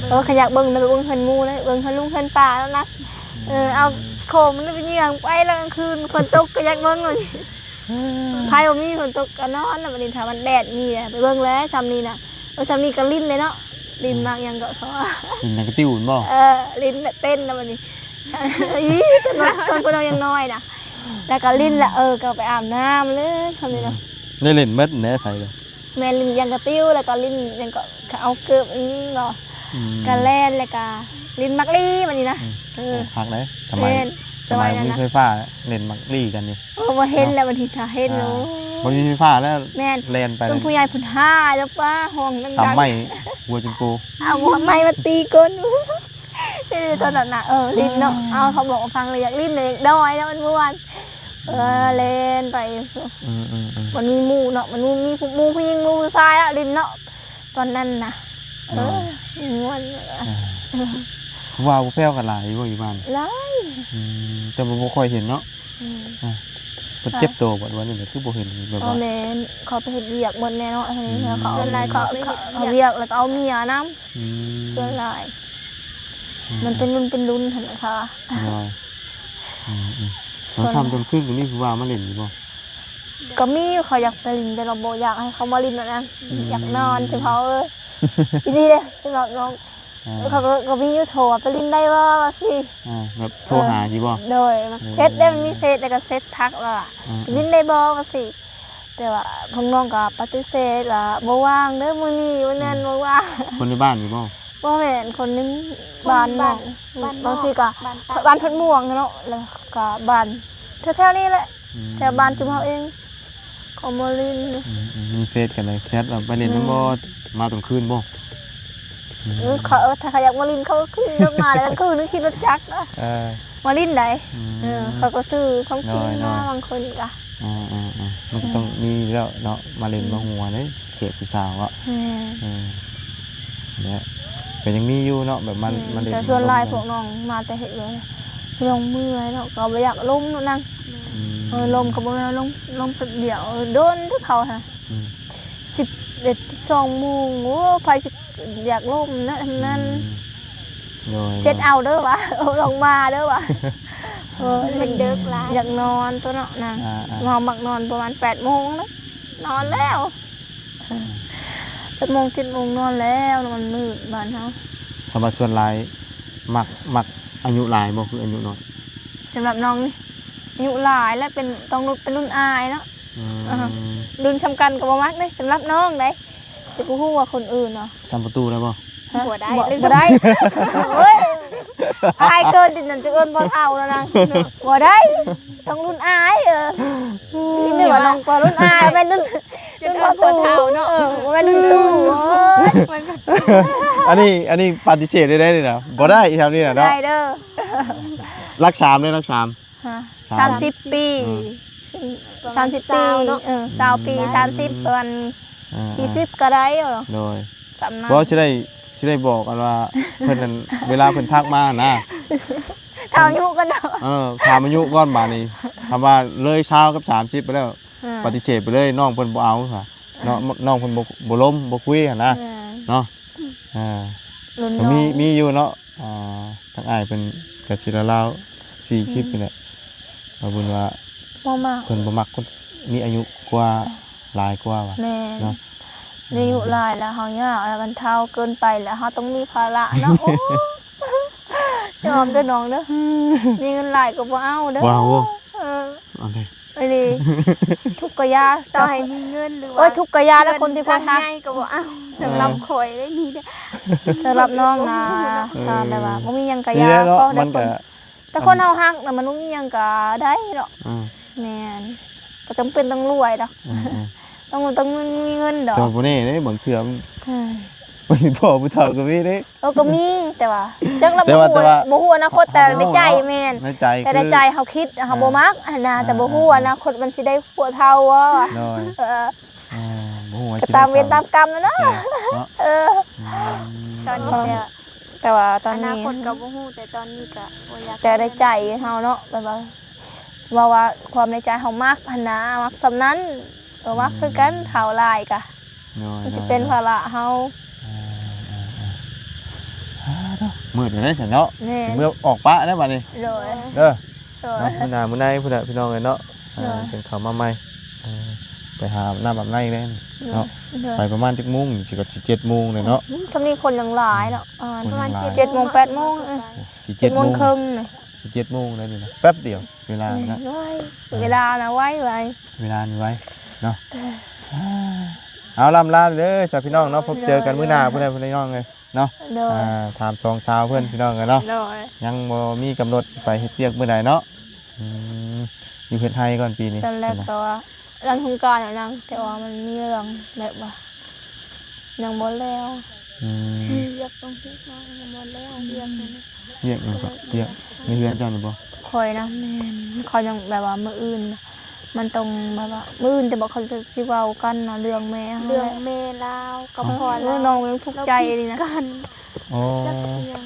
ເອີ ຄັນຢາກເບິ່ງນະ ໄປເບິ່ງເຮືອນໝູ່ເລີຍ ເບິ່ງເຮືອນລຸງເຮືອນປ້າແລ້ວນະ. ອືມ ເອີ ເອົາໂຄມມັນໄປເຫຍື່ອງໄປແລ້ວກາງຄືນ ຝົນຕົກກໍຢາກເບິ່ງເລີຍ. ອືມ ໄຟບໍ່ມີ ຝົນຕົກກໍນອນແລ້ວ ບັດນີ້ຖ້າມັນແດດມີແລ້ວ ໄປເບິ່ງແລ້ວຊ່ຳນີ້ນະ. ເອີ ຊ່ຳນີ້ກໍຫຼິ້ນເລີຍເນາະ ຫຼິ້ນໝາກຫຍັງເກາະເຂົາວ່າ ຫຼິ້ນໝາກກະຕິ້ວແມ່ນບໍ່? ເອີ ຫຼິ້ນເຕັ້ນແລ້ວບັດນີ້ ອີ ຕອນ ຕອນພວກເຮົາຍັງນ້ອຍນະ ແລ້ວກໍຫຼິ້ນລະ ເອີ ກໍໄປອາບນ້ຳເລີຍ ຊ່ຳນີ້ນະ. ອືມ ໄດ້ຫຼິ້ນໝົດແຫຼະ ໄຟເລີຍ ແມ່ນ ຫຼິ້ນຢາງກະຕິ້ວ ແລ້ວກໍຫຼິ້ນຫຍັງເກາະ ເອົາເກີບອີ່ຫຍັງບໍ່ ອືມ ກະແລ່ນ ແລ້ວກະຫຼິ້ນໝາກລີ້ບັດນີ້ນະ. ອືມ ເອີ ໂອ້ ຄັກເດ້ ສະໄໝ ແມ່ນ ສະໄໝ ສະໄໝນັ້ນນະ ມີໄຟຟ້າ ເລ່ນໝາກລີ້ກັນນີ້. ໂອ້ ບໍ່ເຫັນແລ້ວບັດນີ້ ຖ້າເຫັນ ອ່າ ໂອ້ ບໍ່ມີໄຟຟ້າແລ້ວ ແມ່ນ ແລ່ນໄປ ເປັນຜູ້ໃຫຍ່ພຸ້ນ ຫ້າແລ້ວປ້າ ຫ້ອງດັງໆ ຕຳໄມ້ຫົວຈົນໂກ ເອົາໄມ້ມາຕີກົ້ນ. ເອີ ຕອນນັ້ນນະ ເອີ ຫຼິ້ນເນາະ ເອົາ ເຂົາບອກຟັງເລີຍ ຢາກຫຼິ້ນເລີຍ ດອຍແລ້ວມັນມ່ວນ. ເອີ ອືມ ແລ່ນໄປ ອືມໆໆ ມັນມີໝູ່ເນາະ ມັນມີໝູ່ຜູ້ຍິງ ໝູ່ຜູ້ຊາຍລະ ຫຼິ້ນເນາະ ຕອນນັ້ນນະ. ເອີ ໂດຍ ມ່ວນ ອ່າ ຜູ້ບ່າວຜູ້ແພ້ວກໍຫຼາຍຢູ່ບໍ່ ຢູ່ບ້ານ? ຫຼາຍ ອືມ ແຕ່ວ່າບໍ່ຄ່ອຍເຫັນເນາະ. ອືມ ອ່າ ເພິ່ນເຈັບໂຕບໍ່ ຫຼືວ່າແນວໃດ ຄືບໍ່ເຫັນແບບວ່າ ແມ່ນ ເຂົາໄປເຮັດວຽກໝົດແນ່ເນາະ ອືມ ເຂົາ ສ່ວນຫຼາຍເຂົາໄປເຮັດວຽກ ເຂົາເອົາວຽກ ແລ້ວກໍເອົາເມຍນຳ. ອືມ ສ່ວນຫຼາຍ ອືມ ມັນເປັນລຸ້ນເປັນລຸ້ນຫັ້ນນະຄະ. ໂດຍ ອືມໆ ຕອນຄ່ຳຕອນຄືນກໍມີຜູ້ບ່າວມາຫຼິ້ນຢູ່ບໍ່? ກໍມີຢູ່ ເຂົາຢາກໄປຫຼິ້ນ ແຕ່ວ່າບໍ່ຢາກໃຫ້ເຂົາມາຫຼິ້ນນຳນາງ ອືມ ຢາກນອນ ສຳເພາເອີຍ ອີ່ຫຼີເດ້ ສຳລັບນ້ອງ ອ່າ ເຂົາກໍ ກໍມີຢູ່ໂທວ່າ ໄປຫຼິ້ນໄດ້ບໍ່ ວ່າຊີ້ ອ່າ ແບບໂທຫາ ເອີ ຊິບໍ່? ໂດຍ ເອີ ແຊັດເດ້ ມັນມີເຟສ ແລ້ວກໍແຊັດທັກວ່າ ອ່າ ໄປຫຼິ້ນໄດ້ບໍ່ ວ່າຊີ້ ແຕ່ວ່າພວກນ້ອງກໍປະຕິເສດວ່າ ບໍ່ວ່າງເດີມື້ນີ້ ມື້ນັ້ນ ອືມ ບໍ່ວ່າງ ຄົນໃນບ້ານນີ້ບໍ່? ບໍ່ແມ່ນ ຄົນໃນບ້ານນ້ອງ ບ້ານ ບ້ານນອກ ບາງທີກໍ ບ້ານ ບ້ານພັດມ່ວງເນາະ ແລ້ວກໍບ້ານແຖວໆນີ້ແຫຼະ ອືມ ແຖວບ້ານຈຸມເຮົາເອງ ເຂົາມາຫຼິ້ນ ອືມ ອືມ ມີເຟສກັນ ແຊັດວ່າໄປຫຼິ້ນນຳບໍ່ ອືມ ມາຕອນຄືນບໍ່? ອືມ ເອີ ເຂົາ ເອີ ຖ້າເຂົາຢາກມາຫຼິ້ນ ເຂົາກໍຂຶ້ນລົດມາ ແລ້ວກໍຄືນຂີ່ລົດຈັກເນາະ ເອີ ມາຫຼິ້ນໃດ ອືມ ເອີ ເຂົາກໍຊື້ຂອງກິນ ໂດຍ ມາ ໂດຍ ບາງຄົນກໍ ອ່າໆໆ ມັນກໍຕ້ອງ ອືມ ມີແລ້ວເນາະ ມາຫຼິ້ນ ອືມ ມາຫົວເດ້ ເຂດຜູ້ສາວເນາະ ແມ່ນ ເອີ ແລະ ກໍຍັງມີຢູ່ເນາະ ແບບມາ ແມ່ນ ມາຫຼິ້ນ ແຕ່ສ່ວນຫຼາຍ ມາລົມກັນ ພວກນ້ອງມາແຕ່ເຮັດວຽກ ລາງເມື່ອຍເນາະ ກໍບໍ່ຢາກລົມເນາະນາງ ອືມ ເອີ ລົມກໍບໍ່ແມ່ນວ່າລົມ ລົມແປັບດຽວ ເອີ ດົນເດີເຂົາຫັ້ນ ອືມ ສິບເອັດ ສິບສອງໂມງ ໂອ້ ໃຜຊິຢາກລົມນະ ທັງນັ້ນ ອືມ ໂດຍ ເຊັດເອົາເດີວ່າ ຕ້ອງມາເດີວ່າ ເອີ ມັນເດິກຫຼາຍ ຢາກນອນຕົວະເນາະນາງ ອ່າໆ ເຮົາມັກນອນປະມານແປດໂມງນະ ນອນແລ້ວ ແປດໂມງ ເຈັດໂມງນອນແລ້ວ ມັນມືດບ້ານເຮົາ ຄຳວ່າສ່ວນຫຼາຍມັກ ມັກອາຍຸຫຼາຍບໍ່ ຄືອາຍຸນ້ອຍ? ສຳລັບນ້ອງນີ້ ອາຍຸຫຼາຍແລ້ວ ເປັນ ຕ້ອງລຸ້ນ ເປັນລຸ້ນອ້າຍເນາະ ອືມ ອ່າ ລຸ້ນສ່ຳກັນກໍບໍ່ມັກເດ້ ສຳລັບນ້ອງເດ້ ແຕ່ບໍ່ຮູ້ວ່າຄົນອື່ນເນາະ ສ່ຳປະຕູໄດ້ບໍ່? ຮະ? ບໍ່ໄດ້ ບໍ່ ບໍ່ໄດ້ ໂອ້ຍ ອາຍເກີນ ຈະເອີ້ນພໍ່ເຖົ້າແລ້ວນະ ບໍ່ໄດ້ ຕ້ອງລຸ້ນອ້າຍ ເອີ ນີ້ວ່ານ້ອງກໍລຸ້ນອ້າຍ ແມ່ນລຸ້ນ ຈົນເອີ້ນພໍ່ເຖົ້າເນາະ ເອີ ບໍ່ແມ່ນລຸ້ນຕູ້ ໂອ້ຍ ອັນນີ້ ອັນນີ້ປະຕິເສດໄດ້ເດ້ນີ້ນະ ບໍ່ໄດ້ແຖວນີ້ນະເນາະ ໄດ້ເດີ ຫຼັກສາມເດ້ ຫຼັກສາມ ຮະ ສາມ ສາມສິບປີ ອືມ ສາມສິບປີ ປະມານຊາວເນາະ ເອີ ຊາວປີ ອືມ ສາມສິບ ປະມານ ອ່າໆ ສີ່ສິບກໍໄດ້ເນາະ ໂດຍ ສ່ຳນັ້ນ ບໍ່ ຊິໄດ້ ຊິໄດ້ບອກອັນວ່າ ເພິ່ນນັ້ນ ເວລາເພິ່ນທັກມານະ ຖາມອາຍຸກ່ອນເນາະ ເອີ ຖາມອາຍຸກ່ອນບາດນີ້ ຖ້າວ່າເລີຍຊາວກັບສາມສິບໄປແລ້ວ ອ່າ ປະຕິເສດໄປເລີຍ ນ້ອງເພິ່ນບໍ່ເອົາຊະເນາະ ອ່າ ນ້ອງເພິ່ນບໍ່ ບໍ່ລົມ ບໍ່ຄຸຍຫັ້ນນະ ແມ່ນ ເນາະ ອ່າ ລຸ້ນນ້ອງ ມີ ມີຢູ່ເນາະ ອ່າ ທາງອ້າຍເພິ່ນກໍຊິລາວໆ ສີ່ສິບ ອືມ ນີ້ແຫຼະ ວ່າບຸນວ່າ ບໍ່ມັກ ເພິ່ນບໍ່ມັກຄົນມີອາຍຸກວ່າ ຫຼາຍກວ່າວ່າ ແມ່ນ ເນາະ ມີອາຍຸຫຼາຍແລ້ວເຮົາຍາກ ແລ້ວມັນເຖົ້າເກີນໄປແລ້ວ ເຮົາຕ້ອງມີພາລະເນາະ ໂອ້ ຍອມເດີນ້ອງເດີ ມີເງິນຫຼາຍກໍບໍ່ເອົາເດີ ບໍ່ເອົາ ເອີ ອັນນີ້ ອີ່ຫຼີ ທຸກກະຢ່າ ຕໍ່ໃຫ້ມີເງິນ ຫຼືວ່າ ໂອ້ຍ ທຸກກະຢ່າແລ້ວ ຄົນທີ່ຂ້ອຍຮັກ ໃຫຍ່ກໍບໍ່ເອົາ ສຳລັບ ເອີ ຂ້ອຍໄດ້ນີ້ເດ້ ສຳລັບນ້ອງນະ ເອີ ຖ້າແບບວ່າບໍ່ມີຫຍັງກະຢ່າ ນີ້ແຫຼະເນາະ ຂໍແຕ່ ມັນກະ ຄົນ ແຕ່ຄົນເຮົາຮັກນະ ມັນບໍ່ມີຫຍັງກະໄດ້ເນາະ ອ່າ ແມ່ນ ບໍ່ຈຳເປັນຕ້ອງລວຍດອກ ເອີໆ ຕ້ອງ ຕ້ອງມີເງິນດອກ ແຕ່ບໍ່ແນ່ເດ້ ບາງເທື່ອ ເອີ ມັນ ພໍ່ຜູ້ເຖົ້າກໍມີເດ້ ເອີ ກໍມີ ແຕ່ວ່າ ຈັກລະ ແຕ່ວ່າ ບໍ່ຮູ້ ແຕ່ວ່າ ບໍ່ຮູ້ອະນາຄົດ ແຕ່ໃນໃຈ ເຮົາບໍ່ຮູ້ເນາະ ແມ່ນ ໃນໃຈ ແຕ່ໃນໃຈເຮົາຄິດ ເຮົາ ອ່າ ບໍ່ມັກຫັ້ນນະ ອ່າ ແຕ່ບໍ່ຮູ້ ອ່າ ອະນາຄົດມັນຊິໄດ້ຜົວເຖົ້າບໍ່ ໂດຍ ເອີ ອ່າ ບໍ່ຮູ້ວ່າ ກໍຕາມເວນຕາມກຳນະເນາະ ເອີ ເນາະ ເອີ ອືມ ຕອນນີ້ ແຕ່ ແຕ່ວ່າຕອນນີ້ ອະນາຄົດກໍບໍ່ຮູ້ ແຕ່ຕອນນີ້ກໍບໍ່ຢາກ ແຕ່ໃນໃຈເຮົາເນາະ ແບບວ່າ ເວົ້າວ່າຄວາມໃນໃຈເຮົາມັກຫັ້ນນະ ມັກສ່ຳນັ້ນ ກໍມັກຄືກັນ ອືມ ເຖົ້າຫຼາຍກະ ໂດຍ ມັນຊິເປັນ ໂດຍ ພາລະເຮົາ ເອີໆໆ ອ້າ ໂທ້ ມືດແລ້ວເດ້ຊັ້ນເນາະ ແມ່ນ ຊິເມືອອກປະແລ້ວບັດນີ້ ໂດຍ ເດີ ໂດຍ ເນາະ ມື້ໜ້າມື້ໃນພຸ້ນແຫຼະພີ່ນ້ອງເອີຍເນາະ ອ່າ ໂດຍ ຈຶ່ງເຂົ້າມາໃໝ່ ເອີ ໄປຫາອາບນ້ຳອາບໃນແດ່ ໂດຍ ເນາະ ໂດຍ ໄປປະມານຈັກໂມງ ຊິກໍຊິເຈັດໂມງແລ້ວເນາະ ອືມ ຊ່ວງນີ້ຄົນຍັງຫຼາຍເນາະ ອ່າ ປະມານເຈັດໂມງ ເຈັດໂມງ ແປດໂມງ ເອີ ຊິເຈັດໂມງ ເຈັດໂມງເຄິ່ງນີ້ ຊິເຈັດໂມງແລ້ວນີ້ນະ ແປັບດຽວ ເວລານີ້ນະ ໂອ້ຍ ເວລານະໄວໆ ເວລານີ້ໄວເນາະ ເອີ ເອົາ ລ່ຳລາເດີຊະພີ່ນ້ອງເນາະ ພົບເຈີກັນມື້ໜ້າພຸ້ນແຫຼະພີ່ນ້ອງເອີຍເນາະ ໂດຍ ອ່າ ຖາມສອງສາວເພິ່ນພີ່ນ້ອງເອີຍເນາະ ໂດຍ ຍັງບໍ່ມີກຳນົດຊິໄປເຮັດວຽກມື້ໃດເນາະ ອືມ ຢູ່ເຮັດໄຮ່ກ່ອນປີນີ້ ຕອນແລກກໍວ່າ ຫຼັງສົງການແລ້ວນາງ ແຕ່ວ່າມັນມີເລື່ອງແບບວ່າ ຍັງບໍ່ແລ້ວ ອືມ ວຽກຕ້ອງເຮັດເນາະ ຍັງບໍ່ແລ້ວວຽກນັ້ນນະ ວຽກຫຍັງກໍ ວຽກໃນເຮືອນເຈົ້ານີ້ບໍ່? ຂ້ອຍນະ ແມ່ນ ຂ້ອຍຍັງແບບວ່າມື້ອື່ນ ມັນຕ້ອງແບບວ່າມື້ອື່ນ ແຕ່ວ່າເຂົາຈະຊິເວົ້າກັນນະ ເລື່ອງແມ່ເຮົາ ເລື່ອງແມ່ລາວກັບພໍ່ລາວ ນ້ອງຍັງທຸກໃຈນີ້ນະ ອໍ ຈັກອີ່ຫຍັງ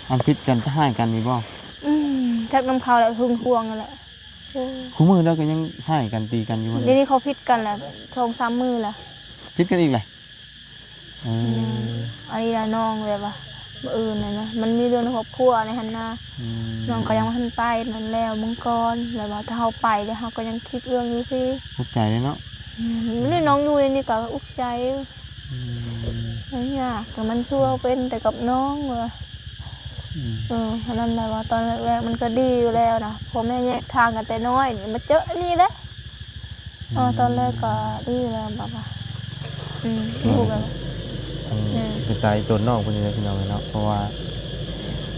ອັນຜິດກັນ ຈະຮ້າຍກັນນີ້ບໍ່? ອືມ ຈັກນຳເຂົາແຫຼະ ຫຶງຫວງຫັ້ນແຫຼະ ໂອ້ ຄູ່ມື້ລາວກໍຍັງຮ້າຍກັນຕີກັນຢູ່ບໍ່? ດຽວນີ້ເຂົາຜິດກັນແຫຼະ ສອງສາມມື້ລະ ຜິດກັນອີກແຫຼະ ເອີ ອືມ ອັນນີ້ລະນ້ອງແບບວ່າ ມື້ອື່ນຫັ້ນນະ ມັນມີເລື່ອງໃນຄອບຄົວໃນຫັ້ນນະ ອືມ ນ້ອງກໍຍັງບໍ່ທັນໄປນັ້ນແລ້ວເບິ່ງກ່ອນ ແລ້ວວ່າຖ້າເຮົາໄປແລ້ວເຮົາກໍຍັງຄິດເລື່ອງຢູ່ພີ້ ເຂົ້າໃຈເດ້ເນາະ ອືມ ນີ້ນ້ອງຢູ່ໃນນີ້ກໍອຸກໃຈ ອືມ ມັນຍາກ ແຕ່ມັນຄືວ່າເປັນແຕ່ກັບນ້ອງວ່າ ອືມ ເອີ ອັນນັ້ນແຫຼະວ່າຕອນແລກໆມັນກໍດີຢູ່ແລ້ວນະ ພໍ່ແມ່ແຍກທາງກັນແຕ່ນ້ອຍນີ້ ມາເຈີອັນນີ້ແຫຼະ ອໍ ຕອນແລກກໍດີແລ້ວ ແບບວ່າ ອືມ ຮູ້ແບບວ່າ ອືມ ເປັນຕາອີ່ຕົນນ້ອງເພິ່ນນີ້ແຫຼະພີ່ນ້ອງເອີຍເນາະ ເພາະວ່າ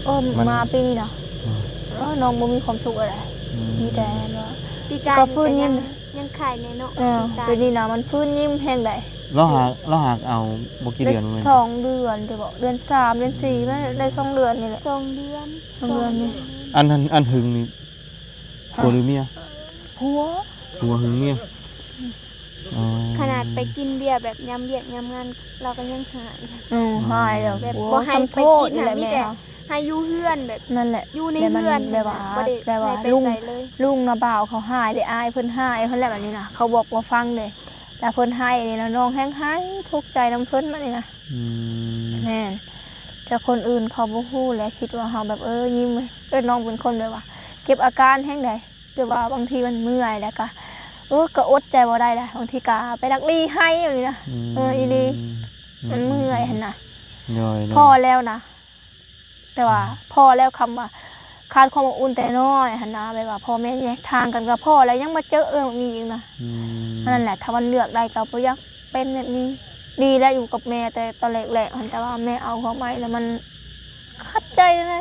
ເອີ ມັນ ມາປີນີ້ນະ ອືມ ເອີ ນ້ອງບໍ່ມີຄວາມສຸກອະໄລ ອືມ ມີແຕ່ວ່າ ປີກາຍ ກໍຟື້ນຍິ້ມ ຍັງ ຍັງໄຂ້ແນ່ເນາະ ເອີ ປີກາຍ ປີນີ້ນະ ມັນຟື້ນຍິ້ມແຮງໃດ ລາວຫາ ລາວຫາເອົາບໍ່ກີ່ເດືອນ ໄດ້ສອງເດືອນຕິບໍ ເດືອນສາມ ເດືອນສີ່ ອືມ ແມ່ນໄດ້ສອງເດືອນນີ້ແຫຼະ ສອງເດືອນ ສອງເດືອນນີ້ ສອງເດືອນ ອັນ ອັນ ອັນຫຶງນີ້ ຜົວຫຼືເມຍ? ຜົວ ຜົວຫຶງເມຍ ອໍ ຂະໜາດໄປກິນເບຍແບບຍາມວຽກຍາມງານ ລາວກໍຍັງຫາຍ ເອີ ຫາຍແລ້ວ ແບບບໍ່ໃຫ້ໄປກິນ ໂອ້ຍ ທຳໂທດຫັ້ນ ແຫຼະ ມີແຕ່ ແມ່ເຮົາ ໃຫ້ຢູ່ເຮືອນແບບ ນັ້ນແຫຼະ ຢູ່ໃນເຮືອນ ແບບວ່າ ບໍ່ໄດ້ ແບບວ່າ ໃຫ້ໄປ ລຸງ ໃສເລີຍ ລຸງນະບ່າວເຂົາຮ້າຍເດ້ ອ້າຍເພິ່ນຮ້າຍເພິ່ນແຫຼະ ແບບນີ້ນະ ເຂົາບອກບໍ່ຟັງເດ້ ແລ້ວເພິ່ນຮ້າຍນີ້ ແລ້ວນ້ອງແຮງຮ້າຍ ທຸກໃຈນຳເພິ່ນບາດນີ້ນະ ອືມ ແມ່ນ ແຕ່ຄົນອື່ນເຂົາບໍ່ຮູ້ແຫຼະ ຄິດວ່າເຮົາແບບ ເອີ ຍິ້ມ ເອີ ນ້ອງເປັນຄົນແບບວ່າ ເກັບອາການແຮງໃດ ແຕ່ວ່າບາງທີມັນເມື່ອຍ ແລ້ວກະ ເອີ ກະອົດໃຈບໍ່ໄດ້ລະ ບາງທີກະໄປລັກລີ້ໄຫ້ແບບນີ້ນະ ອືມ ເອີ ອີ່ຫຼີ ອືມ ມັນເມື່ອຍຫັ້ນນະ ໂດຍໆ ພໍແລ້ວນະ ແຕ່ວ່າ ອືມ ພໍແລ້ວ ຄຳວ່າຂາດຄວາມອົບອຸ່ນແຕ່ນ້ອຍຫັ້ນນະ ແບບວ່າພໍ່ແມ່ແຍກທາງກັນກໍພໍແລ້ວ ຍັງມາເຈີເລື່ອງນີ້ອີກນະ ອືມ ອັນນັ້ນແຫຼະ ຖ້າມັນເລືອກໄດ້ກໍບໍ່ຢາກເປັນແບບນີ້ ດີແລ້ວຢູ່ກັບແມ່ແຕ່ຕອນແລກໆຫັ້ນ ແຕ່ວ່າແມ່ເອົາເຂົ້າໃໝ່ແລ້ວມັນຂັດໃຈແນວໃດ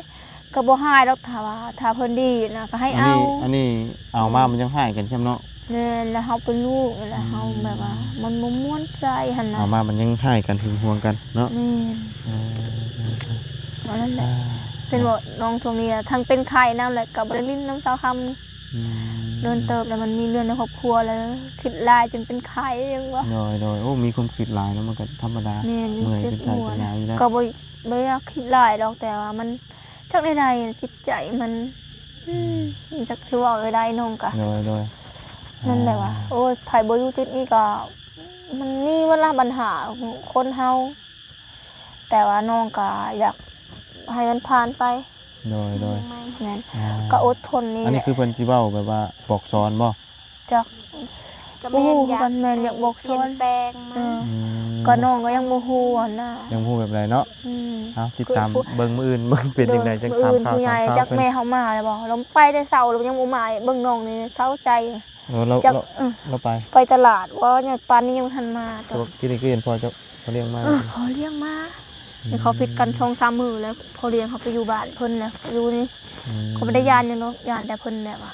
ກໍບໍ່ຮ້າຍດອກ ຖ້າວ່າ ຖ້າເພິ່ນດີນະ ກໍໃຫ້ເອົາ ອັນນີ້ ອັນນີ້ເອົາມາ ອືມ ມັນຍັງຮ້າຍກັນຊ້ຳເນາະ ແມ່ນ ແລ້ວເຮົາເປັນລູກນີ້ແຫຼະ ອືມ ເຮົາແບບວ່າ ມັນບໍ່ມ່ວນໃຈຫັ້ນນະ ເອົາມາມັນຍັງຮ້າຍກັນ ຫຶງຫວງກັນເນາະ ແມ່ນ ເອີ ອັນນັ້ນແຫຼະ ອ່າ ເປັນບໍ່ນ້ອງຊ່ວງນີ້ ທັງເປັນໄຂ້ນຳ ແລ້ວກໍບໍ່ໄດ້ຫຼິ້ນນຳສາວຄຳ ອືມ ໂດນເຕີບແລ້ວ ມັນມີເລື່ອງໃນຄອບຄົວແລ້ວ ຄິດຫຼາຍຈົນເປັນໄຂ້ຫຍັງວະ ໂດຍໆ ໂອ້ ມີຄວາມຄິດຫຼາຍເນາະ ມັນກໍທຳມະດາ ແມ່ນ ເມື່ອຍ ເຈັບ ເປັນໄຂ້ ປວດ ເປັນຫຍັງຢູ່ແລ້ວ ກໍບໍ່ ບໍ່ຢາກຄິດຫຼາຍດອກ ແຕ່ວ່າມັນ ຈັກແນວໃດຈິດໃຈມັນ ອືມ ອືມ ຈັກຊິເວົ້າແນວໃດນ້ອງກະ ໂດຍໆ ນັ້ນແຫຼະວ່າ ອ່າ ໂອ້ຍ ໃຜບໍ່ຢູ່ຈຸດນີ້ກໍ ມັນມີເວລາບັນຫາຂອງຄົນເຮົາ ແຕ່ວ່ານ້ອງກໍຢາກໃຫ້ມັນຜ່ານໄປ ໂດຍໆ ແມ່ນ ອ່າ ກໍອົດທົນນີ້ແຫຼະ ອັນນີ້ຄືເພິ່ນຊິເວົ້າແບບວ່າບອກສອນບໍ່? ຈັກ ກໍ ບໍ່ຮູ້ຄືກັນ ຢາກ ແມ່ນຢາກບອກສອນ ປ່ຽນແປງມາ ເອີ ອືມ ກໍນ້ອງກໍຍັງບໍ່ຮູ້ຫັ້ນນະ ຍັງບໍ່ຮູ້ແບບໃດເນາະ ອືມ ເອົາ ຕິດຕາມເບິ່ງມື້ອື່ນ ເບິ່ງເປັນຈັ່ງໃດ ໂດຍ ຈັ່ງຖາມຂ່າວ ມື້ອື່ນຜູ້ໃຫຍ່ ຖາມຂ່າວ ຈັກແມ່ເຮົາມາແລ້ວບໍ່ ລາວໄປແຕ່ເຊົ້າແລ້ວ ຍັງບໍ່ມາ ເບິ່ງນ້ອງນີ້ເສົ້າໃຈ ເອີ ລາວ ຈັກ ລາວ ເອີ ລາວໄປ ໄປຕະຫຼາດບໍ່ ຍັງ ປານນີ້ຍັງບໍ່ທັນມາ ແຕ່ວ່າກີ້ນີ້ຄືເຫັນພໍ່ເຈົ້າ ພໍ່ລ້ຽງມາ ເອີ ພໍ່ລ້ຽງມາ ອືມ ນີ້ເຂົາຜິດກັນສອງສາມມື້ແລ້ວ ພໍ່ລ້ຽງເຂົາໄປຢູ່ບ້ານເພິ່ນແລ້ວ ຢູ່ນີ້ ອືມ ເຂົາບໍ່ໄດ້ຢ້ານຫຍັງດອກ ຢ້ານແຕ່ເພິ່ນແບບວ່າ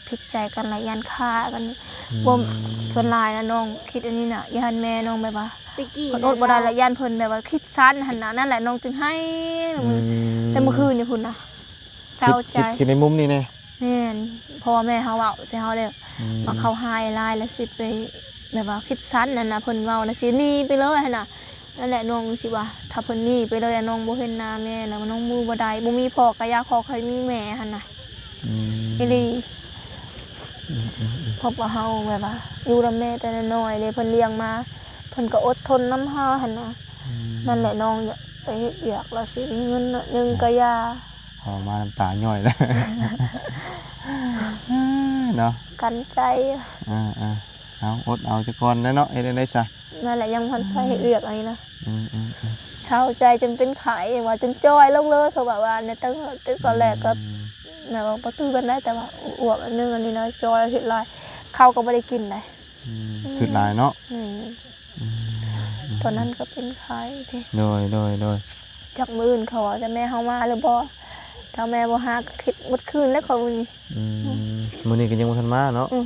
ຜິດໃຈກັນ ແລ້ວຢ້ານຂ້າກັນ ອືມ ບໍ່ ສ່ວນຫຼາຍນະ ນ້ອງຄິດອັນນີ້ນະ ຢ້ານແມ່ນ້ອງແບບວ່າ ແຕ່ກີ້ ເພິ່ນອົດບໍ່ໄດ້ ນະ ແລ້ວຢ້ານເພິ່ນແບບວ່າຄິດສັ້ນຫັ້ນນະ ນັ້ນແຫຼະນ້ອງຈຶ່ງໄຫ້ ອືມ ແຕ່ມື້ຄືນນີ້ພຸ້ນນະ ເສົ້າໃຈ ຄິດ ຄິດໃນມຸມນີ້ແດ່ ແມ່ນ ເພາະວ່າແມ່ເຮົາເວົ້າໃສ່ເຮົາແລ້ວ ອືມ ວ່າເຂົາຮ້າຍຫຼາຍ ແລ້ວຊິໄປ ແບບວ່າຄິດສັ້ນຫັ້ນນະ ເພິ່ນເວົ້ານະ ຊິໜີໄປເລີຍຫັ້ນນະ ນັ້ນແຫຼະນ້ອງຊິວ່າ ຖ້າເພິ່ນໜີໄປເລີຍ ນ້ອງບໍ່ເຫັນໜ້າແມ່ແລ້ວ ນ້ອງຢູ່ບໍ່ໄດ້ ບໍ່ມີພໍ່ກໍຢ່າ ຂໍໃຫ້ມີແມ່ຫັ້ນນະ ອືມ ອີ່ຫຼີ ອືມໆໆ ເພາະວ່າເຮົາແບບວ່າຢູ່ນຳແມ່ແຕ່ນ້ອຍໆເດ້ ເພິ່ນລ້ຽງມາ ເພິ່ນກໍອົດທົນນຳເຮົາຫັ້ນນະ ອືມ ນັ້ນແຫຼະນ້ອງຢາກໄປເຮັດວຽກ ແລ້ວຊິມີເງິນໜ້ອຍໜຶ່ງກໍຢ່າ ເວົ້າມານ້ຳຕາຍ້ອຍແລ້ວ ເນາະ ກັນໃຈ ອ່າໆ ເອົາ ອົດເອົາຊະກ່ອນແຫຼະເນາະ ເຮັດແນວໃດຊະ ນັ້ນແຫຼະ ຍັງບໍ່ທັນໄປເຮັດວຽກອັນນີ້ນະ ອືມໆໆ ເສົ້າໃຈຈົນເປັນໄຂ້ ວ່າຈົນຈ່ອຍລົງເລີຍ ເພາະວ່າ ວ່າໃນຕັ້ງແຕ່ຕອນແລກກໍ ອືມ ແບບວ່າບໍ່ຕື່ມປານໃດ ແຕ່ວ່າອວບອັນໜຶ່ງ ອັນນີ້ນະ ຈ່ອຍ ຄິດຫຼາຍ ເຂົ້າກໍບໍ່ໄດ້ກິນໃດ ອືມ ອືມ ຄິດຫຼາຍເນາະ ອືມ ອືມ ຕອນນັ້ນກໍເປັນໄຂ້ເດ້ ໂດຍໆໆ ຈັກມື້ອື່ນເຂົາວ່າແຕ່ແມ່ເຮົາມາຫຼືບໍ່ ຖ້າແມ່ບໍ່ຫາກໍຄິດໝົດຄືນແລ້ວຂ້ອຍມື້ນີ້ ອືມ ມື້ນີ້ກໍຍັງບໍ່ທັນມາເນາະ ອືມ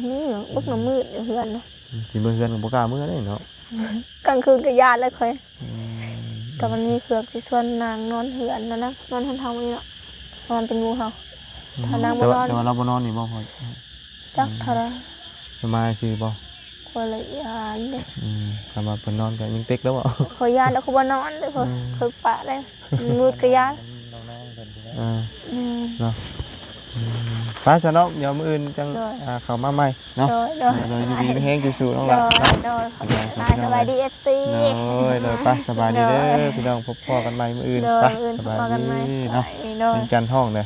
ບັກນ້ຳມືດຢູ່ເຮືອນນະ ອືມ ຊິເມືອເຮືອນກໍບໍ່ກ້າເມືອເດ້ເນາະ ກາງຄືນກໍຢ້ານແລ້ວຂ້ອຍ ອືມ ກໍມັນມີເຄືອກຊິຊວນນາງນອນເຮືອນນະ ນອນເຮືອນເຮົານີ້ເນາະ ເພາະມັນເປັນໝູ່ເຮົາ ອືມ ຖ້ານາງບໍ່ນອນ ແຕ່ວ່າ ແຕ່ວ່າລາວບໍ່ນອນນີ້ບໍ່? ຈັກເທົ່າໃດ ສະບາຍຊື່ບໍ່? ຂ້ອຍລະຢ້ານເດ້ ອືມ ຄັນວ່າເພິ່ນນອນກໍຍັງເຕັກແລ້ວບໍ່? ຂ້ອຍຢ້ານແລ້ວ ຂ້ອຍບໍ່ນອນເດ້ ຂ້ອຍ ອືມ ຂ້ອຍປະເດ້ ມືດກໍຢ້ານ ນ້ອງໆເພິ່ນ ເອີ ອືມ ເນາະ ໄປຊະເນາະ ດຽວມື້ອື່ນຈັ່ງ ໂດຍ ອ່າ ເຂົ້າມາໃໝ່ເນາະ ໂດຍ ໂດຍ ໂດຍ ຢູ່ດີມີແຮງ ສູ້ໆ ນ້ອງຫຼ້າເນາະ ໂດຍ ໂດຍ ຂອບໃຈຫຼາຍໆ ສະບາຍດີ ເອັຟຊີ ໂດຍ ໂດຍ ໄປ ສະບາຍດີເດີ ພີ່ນ້ອງ ພົບພໍ້ກັນໃໝ່ມື້ອື່ນ ໂດຍ ໄປ ມື້ອື່ນ ສະບາຍດີ ພໍ້ກັນໃໝ່ ເນາະ ໂດຍ ວັນຈັນຮ້ອງເດີ.